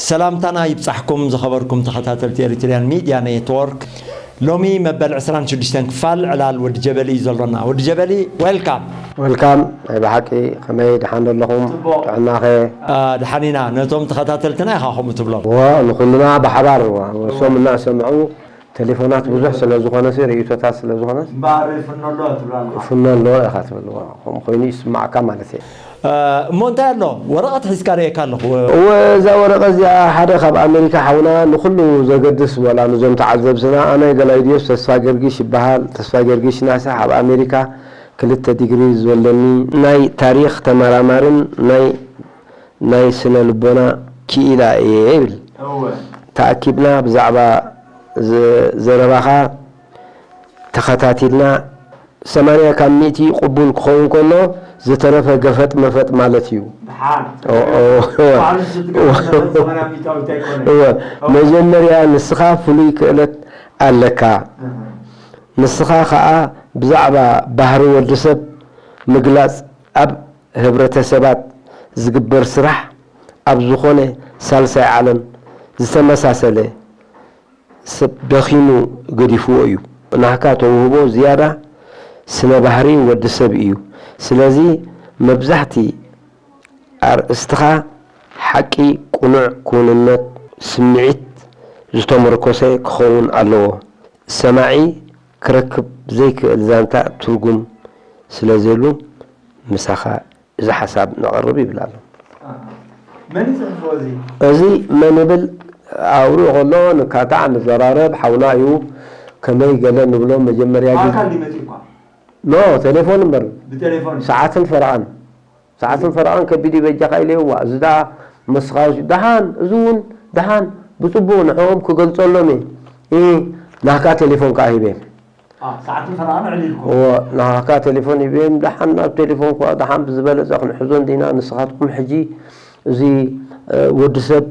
ሰላምታና ይብጻሕኩም ዝኸበርኩም ተኸታተልቲ ኤሪትሪያን ሚድያ ኔትወርክ። ሎሚ መበል ዕስራን ሽዱሽተን ክፋል ዕላል ወዲ ጀበሊ እዩ ዘሎና። ወዲ ጀበሊ፣ ዌልካም። ዌልካም። ናይ ብሓቂ ከመይ፣ ደሓን ዶ ኣለኹም? ጽቡቕ። ጥዕናኸ? አ፣ ደሓን ኢና። ነቶም ተኸታተልትና ኢኻ ከምኡ ትብሎም? ዋ፣ ንኹልና ብሓባር፣ ዋ፣ እወ። እሶም እናሰምዑ ቴሌፎናት ብዙሕ ስለ ዝኾነ ሲ፣ ርእይቶታት ስለ ዝኾነ እምበኣር ይፍኖ ኣሎ ትብል ኣለኻ። ይፍኖ ኣሎ ኢኻ ትብል። ዋ፣ ከምኡ ኮይኑ ይስማዓካ ማለት እዩ። እ፣ እሞ እንታይ ኣሎ? ወረቐት ሒዝካ ርእየካ ኣለኹ። እወ፣ እዛ ወረቐት እዚኣ ሓደ ካብ ኣሜሪካ ሓውና ንኹሉ ዘገድስ፣ ዋላ ንዞም ተዓዘብትና፣ ኣነ ገላውዲዮስ ተስፋ ገርጊሽ ይበሃል። ተስፋ ገርጊሽ ናሳ ኣብ ኣሜሪካ ክልተ ዲግሪ ዘለኒ ናይ ታሪኽ ተመራማርን ናይ፣ ናይ ስነ ልቦና ክኢላ እየ ይብል። እወ። ተኣኪብና ብዛዕባ ዘ-፣ ዘረባኻ ተኸታቲልና ሰማንያ ካብ ሚእቲ ቅቡል ክኸውን ከሎ፣ ዝተረፈ ገፈጥ መፈጥ ማለት እዩ። ደሓን። ኦ፣ ኦ፣ ባዕሉ ዝትገብር ነገር ሰማንያ ሚእታዊት ኣይኮነን። እወ፣ እወ። መጀመርያ ንስኻ ፍሉይ ክእለት ኣለካ። እህ። ንስኻ ኸኣ ብዛዕባ ባህሪ ወዲ ሰብ ምግላጽ ኣብ ህብረተሰባት ዝግበር ስራሕ ኣብ ዝኾነ ሳልሳይ ዓለም ዝተመሳሰለ ሰብ ደኺሙ ገዲፍዎ እዩ። ናህካ ተውህቦ ዝያዳ ስነ ባህሪ ወዲ ሰብ እዩ። ስለዚ መብዛሕቲ ኣርእስትኻ ሓቂ፣ ቅኑዕ፣ ክውንነት፣ ስምዒት ዝተመርኮሰ ክኸውን ኣለዎ። ሰማዒ ክረክብ ዘይክእል ዛንታ ትርጉም ስለ ዘይብሉ ምሳኻ እዚ ሓሳብ ነቕርብ ይብል ኣሎ። ኣሃ። መን ይጽሕፎ እዚ? እዚ መን ይብል? ኣብርኡ ከሎ ንካታዕ ንዘራረብ ሓውና እዩ። ከመይ ገለ ንብሎ መጀመርያ ግዜ። ብኣካል ድዩ መጺኡኳ? ኖ፣ ቴሌፎን እምበር። ብቴሌፎን እዩ። ሰዓትን ፈረቓን። ሰዓትን ፈረቓን ከቢድ እዩ በጃኻ ኢለዮ። ዋ፣ እዚ ደኣ መስኻውሲ ደሓን፣ እዚ እውን ደሓን፣ ብጽቡቕ ንዕኦም ክገልጸሎም እየ። እ፣ ናህካ ቴሌፎን ከኣ ሂበ። አ፣ ሰዓትን ፈረቓን ዕሊልኩም። እወ፣ ናህካ ቴሌፎን ሂበ፣ ደሓን ናብ ቴሌፎን እኳ ደሓን ብዝበለጸ ክንሕዞ እንዲና። ንስኻትኩም ሕጂ እዚ፣ እ፣ ወዲ ሰብ፣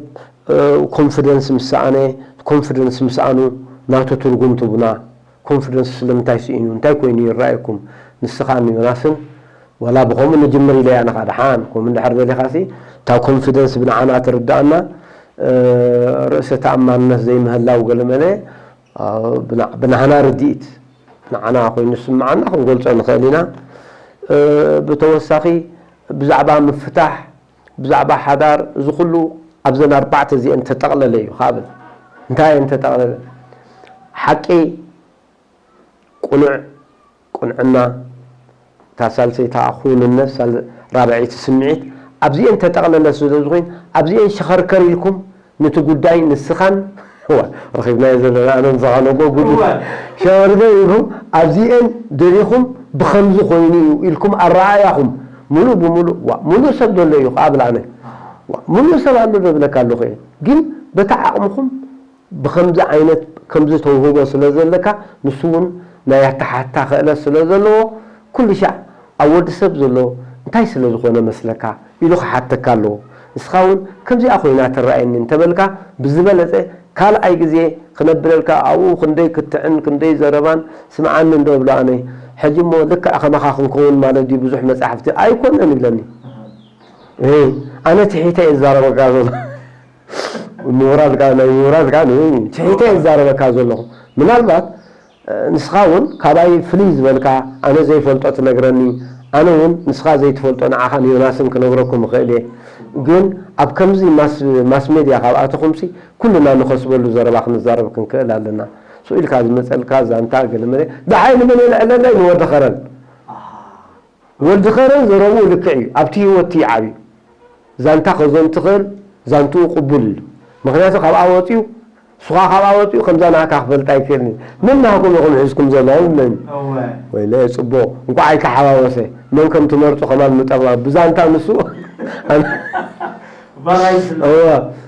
እ፣ ኮንፊደንስ ምስ ሰኣነ፣ ኮንፊደንስ ምስ ሰኣኑ ናቱ ትርጉም ትቡና። ኮንፊደንስ ስለምንታይ ስኢኑ? እንታይ ኮይኑ ይረኣየኩም? ንስኻን ዮናስን ዋላ ብኸምኡ ንጅምር ኢለ እያ። ንኻ ደሓን ከምኡ እንድሕር ደሊኻሲ፣ እታ ኮንፊደንስ ብንዓና ትርድኣና፣ እ፣ ርእሰ ተኣማንነት ዘይምህላው ገለመለ፣ እ፣ ብና-፣ ብናህና ርድኢት ንዓና ኮይኑ ዝስምዓና ክንገልጾ ንኽእል ኢና። እ፣ ብተወሳኺ ብዛዕባ ምፍታሕ፣ ብዛዕባ ሓዳር፣ እዚ ኩሉ ኣብዘን ኣርባዕተ እዚአን ተጠቕለለ እዩ። ካብ እንታይ እየን ተጠቕለለ? ሓቂ፣ ቅኑዕ፣ ቅንዕና፣ እታ ሳልሰይቲ ክውንነት፣ ሳል-፣ ራብዐይቲ ስምዒት፣ ኣብዚአን ተጠቕለለ ስለ ዝኾይኑ፣ ኣብዚአን ሸኸርከር ኢልኩም ነቲ ጉዳይ ንስኻን፣ እዋ፣ ረኺብናዮ ዘለና ኣነ ንስኻ ነጎ ጉድ። እወ። ሸኸርከር ኢልኩም ኣብዚአን ደሊኹም ብኸምዚ ኮይኑ እዩ ኢልኩም ኣረኣእያኹም ሙሉእ ብሙሉእ፣ ዋ፣ ሙሉእ ሰብ ዘሎ እዩ ከኣ ብላነ። ዋ፣ ሙሉእ ሰብ ኣሎ ዶ ብለካ ኣለኹ እየ። ግን በታ ዓቕምኹም ብኸምዚ ዓይነት፣ ከምዚ ተውህቦ ስለ ዘለካ፣ ንሱ እውን ናይ ኣተሓታ ክእለት ስለ ዘለዎ፣ ኩሉ ሻዕ ኣብ ወዲ ሰብ ዘሎ እንታይ ስለ ዝኾነ መስለካ ኢሉ ክሓተካ ኣለዎ። ንስኻ እውን ከምዚኣ ኮይና ትረኣየኒ እንተበልካ፣ ብዝበለጸ ካልኣይ ግዜ ክነብረልካ፣ ኣብኡ ክንደይ ክትዕን ክንደይ ዘረባን ስምዓኒ እንዶ እብሎ ኣነ። ሕጂ እሞ ልክዕ ከማኻ ክንከውን ማለት ድዩ? ብዙሕ መጻሕፍቲ ኣይኮነን ይብለኒ። እ፣ ኣነ ትሒተ እየ ዝዛረበካ ዘሎ። ምሁራት ከኣ፣ ናይ ምሁራት ከኣ ን-፣ ትሒተ እየ ዝዛረበካ ዘለኹ። ምናልባት፣ እ፣ ንስኻ እውን ካባይ ፍልይ ዝበልካ፣ ኣነ ዘይፈልጦ ትነግረኒ፣ ኣነ እውን ንስኻ ዘይትፈልጦ ንዓኻን ዮናስን ክነግረኩም እኽእል እየ። ግን ኣብ ከምዚ ማስ-፣ ማስ ሜድያ ካብ ኣተኹምሲ፣ ኩልና ንኸስበሉ ዘረባ ክንዛረብ ክንክእል ኣለና። ስኡ ኢልካ ዝመጸልካ ዛንታ ገለ መለ፣ ደሓይ ንመን የልዕለለይ? ንወዲ ኸረን። ወዲ ኸረን ዘረብኡ ልክዕ እዩ። ኣብቲ ህይወት እዩ ዓብዩ። ዛንታ ከዘንቱ ክእል፣ ዛንትኡ ቅቡል እዩ። ምኽንያቱ ካብኣ ወፂኡ፣ ንስኻ ካብኣ ወፂኡ፣ ከምዛ ናህካ ክፈልጣ ኣይክእልን እዩ። ነናህኩም ኢኹም ሒዝኩም ዘለኹም፣ ነን-፣ እወ። ወይለ፣ ፅቡቕ። እንኳዕ ኣይተሓዋወሰ። መን ከም ትመርፁ ከማን ምጠቕማ። ብዛንታ ንሱ፣ ባራይ ስለ እወ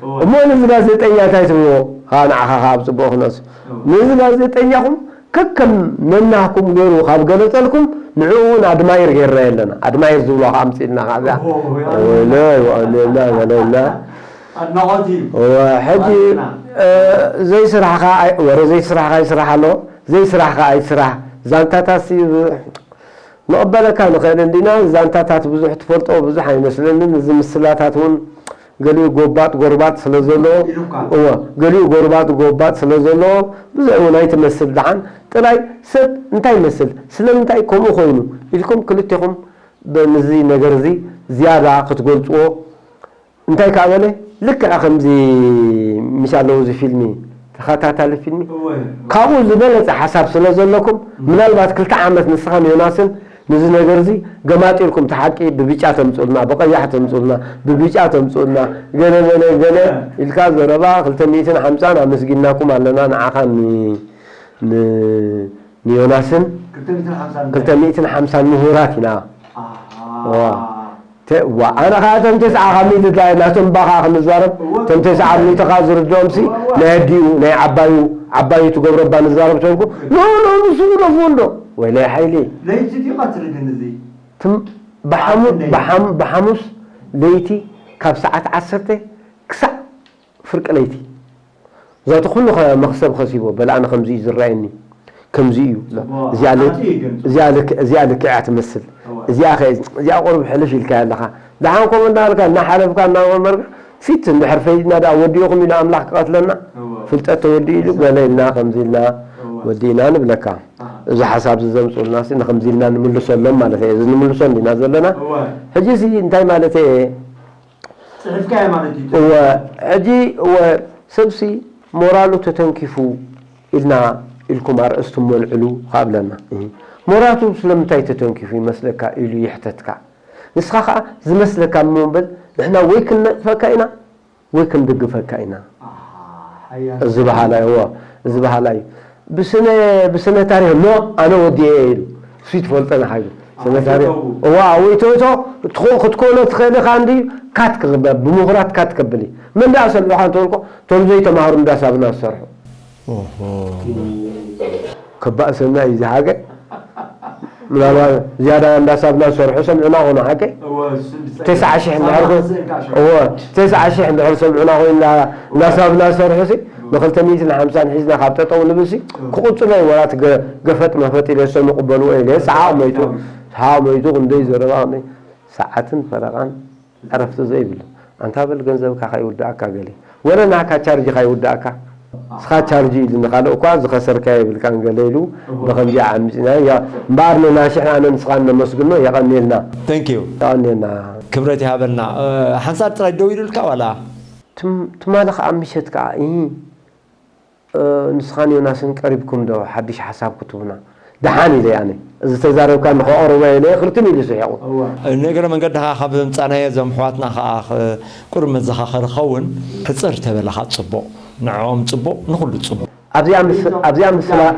እወ። እሞ ነዚ ጋዜጠኛ እንታይ ትብልዎ? ኸዓ ንዓኻ ኸዓ ኣብ ፅቡቕ ክነሱ እወ። ነዚ ጋዜጠኛኹም ከከም ነናህኩም ገይሩ ካብ ገለፀልኩም ንዕኡ እውን ኣድማይር ገይርና የለና ኣድማይር ዝብሎ ከዓ ኣምፅእልና ከዓ እዚኣ እወ፣ እወ፣ ወለ ወለና ወለና ኣድናቖት እዩ። እወ ሕጂ ኣድና። እ፣ ዘይስራሕ ከዓ ኣይ- ወረ ዘይስራሕ ከዓ ይስራሕ ኣሎ ዘይስራሕ ከዓ ኣይስራሕ ዛንታታት ንቕበለካ ንኽእል እንዲና ዛንታታት ብዙሕ ትፈልጦ ብዙሕ ኣይመስለንን እዚ ምስላታት እውን ገሊኡ ጎባጥ ጎርባጥ ስለ ዘለዎ ኢሉካ። እወ ገሊኡ ጎርባጥ ጎባጥ ስለ ዘለዎ ብዙሕ እውን ኣይትመስል ደሓን ጥራይ ሰብ እንታይ ይመስል ስለምንታይ ከምኡ ኮይኑ ኢልኩም ክልቴኹም በ- ንዚ ነገር እዚ ዝያዳ ክትገልፅዎ እንታይ ከዓ በለ ልክዕ ከምዚ ምሽ ኣለዉ እዚ ፊልሚ ተኸታታሊ ፊልሚ እወ። ካብኡ ዝበለፀ ሓሳብ ስለ ዘለኩም ምናልባት ክልተ ዓመት ንስኻን ዮናስን ንዚ ነገር እዚ ገማጢልኩም እቲ ሓቂ ብብጫ ተምፅኡልና ብቐያሕ ተምፅኡልና ብብጫ ተምፅኡልና ገለ ገለ ገለ ኢልካ ዘረባ ክልተ ሚእትን ሓምሳን ኣመስጊናኩም ኣለና ንዓኻን ን- ን- ንዮናስን ክልተ ሚእትን ሓምሳን ክልተ ሚእትን ሓምሳን ምሁራት ኢና ኣሃ። ዋ። ተ- ዋ ኣነ ከዓ እቶም ተስዓ ካብ ሚእቲ ድላይ ናቶም ባኻ ክንዛረብ እወ። እቶም ተስዓ ኣብ ሚእቲ ከዓ ዝርድኦም ሲ እወ፣ እወ። ናይ ኣዲኡ ናይ ዓባዩ ዓባዩ ትገብረባ ንዛረብ ተልኩ ኖ ኖ ንሱ ግደፍዎ እንዶ ወይለይ ሓይሊ ለይቲ ድዩ ቀትሪ ግን እዚ ትም- ብሓሙ- ለይቲ። ብሓም- ብሓሙስ ለይቲ ካብ ሰዓት ዓሰርተ ክሳዕ ፍርቂ ለይቲ ዛቲ ኩሉ ኸ- መኽሰብ ኸሲቦ በል ኣነ ከምዚ እዩ ዝረኣየኒ ከምዚ እዩ እዚኣ ል- ሓቂ እዩ ግን። እዚኣ ልክ- እዚኣ ልክዕ እያ ትመስል እወ። እዚኣ ኸ- እዚኣ ቁሩብ ሕልፍ ኢልካ ኣለኻ ደሓን ከምኡ እናበልካ እናሓለፍካ እናመርመርካ ፊት እንድሕር ፈይድና ደኣ ወዲእኹም ኢሉ ኣምላኽ ክቐትለና እወ። ፍልጠት ተወዲኡ ኢሉ ገለ ኢልና ከምዚ ኢልና እወ። ወዲእና ንብለካ ኣሃ። እዚ ሓሳብ እዚ ዘምፅኡልና ሲ ንከምዚ ኢልና ንምልሰሎም ማለት እየ እዚ ንምልሶ እንዲና ዘለና እወ። ሕጂ ሲ እንታይ ማለት እየ ፅሒፍካዮ ማለት እዩ እወ ሕጂ እወ ሰብሲ ሞራሉ ተተንኪፉ ኢልና ኢልኩም ኣርእስቲ መልዕሉ ካብለና ሞራቱ ስለምንታይ ተተንኪፉ ይመስለካ ኢሉ ይሕተትካ ንስኻ ከዓ ዝመስለካ እሞ በል ንሕና ወይ ክንነጥፈካ ኢና ወይ ክንድግፈካ ኢና ሓያል እዚ በሃላይ እዎ እዚ በሃላይ ብስነ ብስነ ታሪኽ ኖ ኣነ ወዲኤ ኢሉ እሱ ትፈልጠና ሓይሉ ስነ ታሪኽ እዋ ወይ ቶቶ ክትኮ- ክትኮኖ ትኽእል ኢኻ እንዲ ካት ክግበር ብምኹራት ካት ከብል እዩ መን ደኣ ሰሚዑኻ እንተበልኮ እቶም ዘይተማሃሩ እንዳሳብና ዝሰርሑ ከባእሰና እዩ ዝሃገ ምናልባት ዝያዳ እንዳሳብና ዝሰርሑ ሰሚዑና ኾኑ ሓቀይ እወ፣ እሱ እንድፀ- ተስዓ ሽሕ እንድሕር ሰብዓ ኮ- ስእን ካሾ። እወ ተስዓ ሽሕ እንድሕር ሰሚዑና ኮይና እንዳሳብና ዝሰርሑ ሲ ንክልተ ሚእትን ሓምሳን ሒዝና ካብ ጠጠው ንብል ሲ ክቕፅሎ እዩ ወላ እቲ ገ- ገፈጥ መፈጥ ኢለ ሰኑ ቅበልዎ ኢለ ሰሓቕ መይቱ ሰሓቕ መይቱ ክንደይ ዘረባ ክንደይ ሰዓትን ፈረቓን ዕረፍቲ ዘይብሉ ኣንታ በል ገንዘብካ ከይውዳእካ ገለ ወለ ናካ ቻርጅ ከይውዳእካ እስኻ ቻርጅ ኢሉ ንካልእ እኳ ዝኸሰርካ የብልካን ገለ ኢሉ ብከምዚ ዓምፂና እያ እምበኣር ንናሽሕ ኣነ ንስኻን ነመስግኖ የቐንየልና Thank you የቐንየልና ክብረት ይሃበልና ሓንሳብ ጥራይ ደው ኢሉልካ ዋላ ትማሊ ከዓ ምሸት ከዓ እ ንስኻን ዮናስን ቀሪብኩም ዶ ሓድሽ ሓሳብ ክትቡና ደሓን ኢለ ኣነ እዚ ተዛረብካ ንኸቕርቦ ኢለ ክልትም ኢሉ ስሒቑ ነገረ መንገድኻ ካብ ዘምፃናዮ እዞም ኣሕዋትና ከዓ ቁሩብ መዘኻኸሪ ኸውን ሕፅር ተበለኻ ፅቡቕ ንዕኦም ፅቡቕ ንኩሉ ፅቡቕ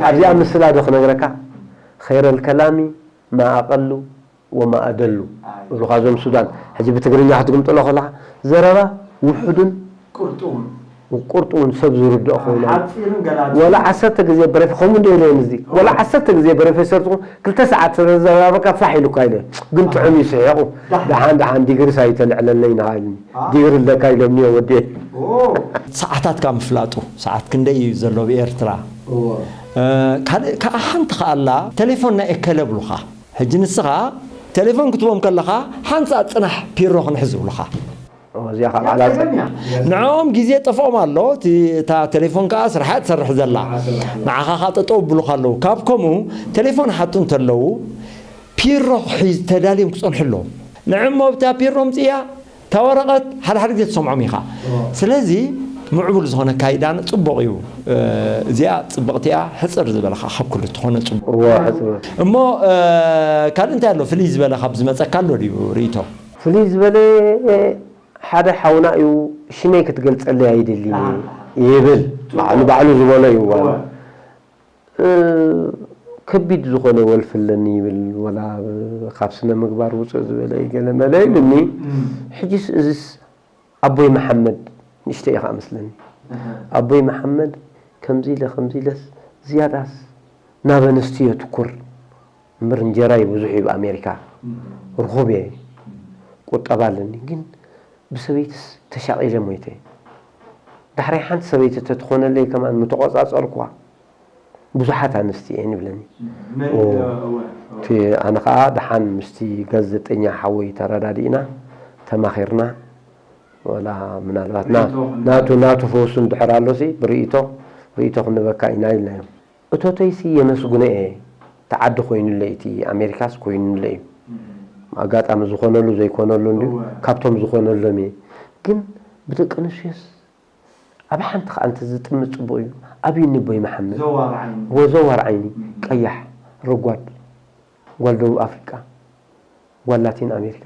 ኣብዚኣ ምስላ ዶ ክነግረካ ኸይረ ልከላሚ ማኣቐሉ ወማኣደሉ እብሉኻ እዞም ሱዳን ሕጂ ብትግርኛ ክትግምጥሎ ከለኻ ዘረባ ውሑድን ቁርጡን ሰብ ዝርድኦ ኮይኑ ወላ ዓሰርተ ግዜ ብረፊ ከምኡ እንደ ኢለ እዚ ወላ ዓሰርተ ግዜ ብረፊ ሰርትኹም ክልተ ሰዓት ስለዘራበካ ፋሕ ኢሉካ ኢለ ግን ጥዑም እዩ ስሒቑ ደሓን ደሓን ዲግሪ ሳይተልዕለለይ ንሃልኒ ዲግሪ ኣለካ ኢሎምኒ ወዴ ሰዓታትካ ምፍላጡ ሰዓት ክንደይ እዩ ዘሎ ብኤርትራ ካልእ ከዓ ሓንቲ ከኣላ ቴሌፎን ናይ እከለ ብሉኻ ሕጂ ንስኻ ቴሌፎን ክትቦም ከለኻ ሓንሳእ ፅናሕ ፒሮ ክንሕዝ ይብሉኻ እዚኣ ከዓ ባዕላ ንዕኦም ግዜ ጠፍኦም ኣሎ እቲ- እታ ቴሌፎን ከዓ ስርሓ ትሰርሕ ዘላ ንዓኻ ከዓ ጠጠው ብሉኻ ኣለዉ ካብ ከምኡ ቴሌፎን ሓቱ እንተለዉ ፒሮ ሒዝ ተዳልዮም ክፀንሑ ኣለዎም ንዕሞ ብታ ፒሮ ምፅያ እታ ወረቐት ሓደ ሓደ ግዜ ትሰምዖም ኢኻ ስለዚ ምዕቡል ዝኾነ ካይዳን ፅቡቕ እዩ እዚኣ ፅብቕቲ እያ ሕፅር ዝበለ ከዓ ካብ ኩሉ እትኾነ ፅቡቕ እዎ ሕፅር እሞ ካልእ እንታይ ኣሎ ፍልይ ዝበለ ካብ ዝመፀካ ኣሎ ድዩ ርእቶ ፍልይ ዝበለ ሓደ ሓውና እዩ ሽመይ ክትገልፀለይ ኣይደልን ይብል ባዕሉ ባዕሉ ዝበሎ እዩ ከቢድ ዝኾነ ወልፊ ኣለኒ ይብል ወላ ካብ ስነ ምግባር ውፅእ ዝበለ እዩ ገለ መለ ኢሉኒ ሕጅስ እዝስ ኣቦይ መሓመድ ንእሽተይ ኢኻ መስለኒ። ኣቦይ መሓመድ ከምዚ ኢለ ከምዚ ኢለስ ዝያዳስ ናብ ኣንስትዮ ትኩር እምበር እንጀራይ ብዙሕ እዩ ኣብ ኣሜሪካ ርኹብ እየ ቁጠባ ኣለኒ ግን ብሰበይትስ ተሻቒለ ሞይተ። ዳሕራይ ሓንቲ ሰበይቲ ተትኾነለይ ከማን ምተቖጻጸርኩዋ ብዙሓት ኣንስቲ እየን ይብለኒ። እቲ ኣነ ከዓ ደሓን ምስቲ ጋዜጠኛ ሓወይ ተረዳዲእና ተማኺርና ወላ ምናልባት ናቱ ናቱ ፈውሱ እንድሕር ኣሎሲ ብርእይቶ ርእይቶ ክንበካ ኢና ኢልናዮም። እቶተይሲ የመስግኖ እየ ተዓዲ ኮይኑለይ እቲ ኣሜሪካስ ኮይኑለይ እዩ ኣጋጣሚ ዝኾነሉ ዘይኮነሉ እንዲ ካብቶም ዝኾነሎም እየ ግን ብደቂ ኣንስትዮስ ኣብ ሓንቲ ከዓ እንተ ዝጥምት ፅቡቅ እዩ ኣብዩ ንቦይ መሓመድ ወዘዋር ዓይኒ ቀያሕ ረጓድ ጓል ደቡብ ኣፍሪቃ ጓል ላቲን ኣሜሪካ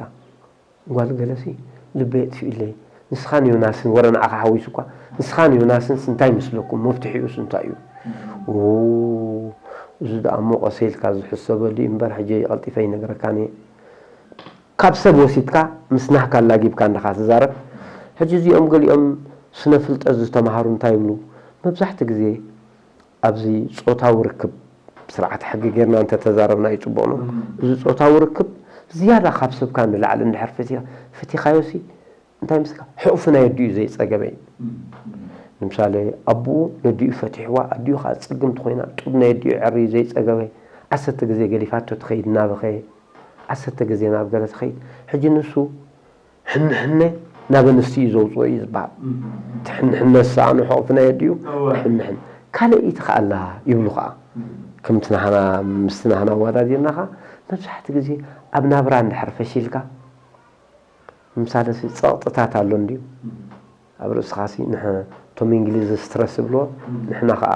ጓል ገለሲ ልበይ የጥፍእለይ ንስኻን ዮናስን ወረ ንዓኻ ሓዊሱ እኳ ንስኻን ዮናስንስ እንታይ ይመስለኩም መፍትሒኡስ እንታይ እዩ እዚ ደኣ እሞ ቀሰ ኢልካ ዝሕሰበሉ እዩ እምበር ሕጂ ቀልጢፈ ይነግረካን እየ ካብ ሰብ ወሲድካ ምስ ናህካ ኣላጊብካ እንድኻ ትዛረብ ሕጂ እዚኦም ገሊኦም ስነ ፍልጠት ዝተምሃሩ እንታይ ይብሉ መብዛሕቲ ግዜ ኣብዚ ጾታዊ ርክብ ብስርዓተ ሕጊ ጌርና እንተተዛረብና እዩ ጽቡቕ ነው። እዚ ጾታዊ ርክብ ዝያዳ ካብ ሰብካ ንላዕሊ እንድሕር ፈቲኻ ፈቲኻዮሲ እንታይ ምስካ ሕቑፊ ናይ ኣዲኡ ዘይጸገበ እዩ። ንምሳሌ ኣቡኡ ነዲኡ ፈቲሕዋ ኣዲኡ ከዓ ጽግምቲ ኮይና ጡብ ናይ ኣዲኡ ዕርዩ ዘይጸገበ ዓሰርተ ግዜ ገዲፋቶ ትኸይድ እናበኸየ ዓሰርተ ግዜ ናብ ገለ ትኸይድ ሕጂ ንሱ ሕንሕነ ናብ ኣንስቲ እዩ ዘውፅኦ እዩ ዝበሃል። እቲ ሕንሕነ ዝሰኣኑ ሕቑፊ ናይ ኣዲኡ ሕንሕን ካልእ ይትኽኣላ ይብሉ ከዓ ከምቲ ናህና ምስቲ ናህና ኣወዳዲርና ከዓ መብዛሕቲ ግዜ ኣብ ናብራ እንድሕር ፈሺልካ ምሳለ ሲ ፀቕጥታት ኣሎ እንድዩ ኣብ ርእስኻ ሲ ንሕ- እቶም እንግሊዝ ስትረስ ዝብልዎ ንሕና ከዓ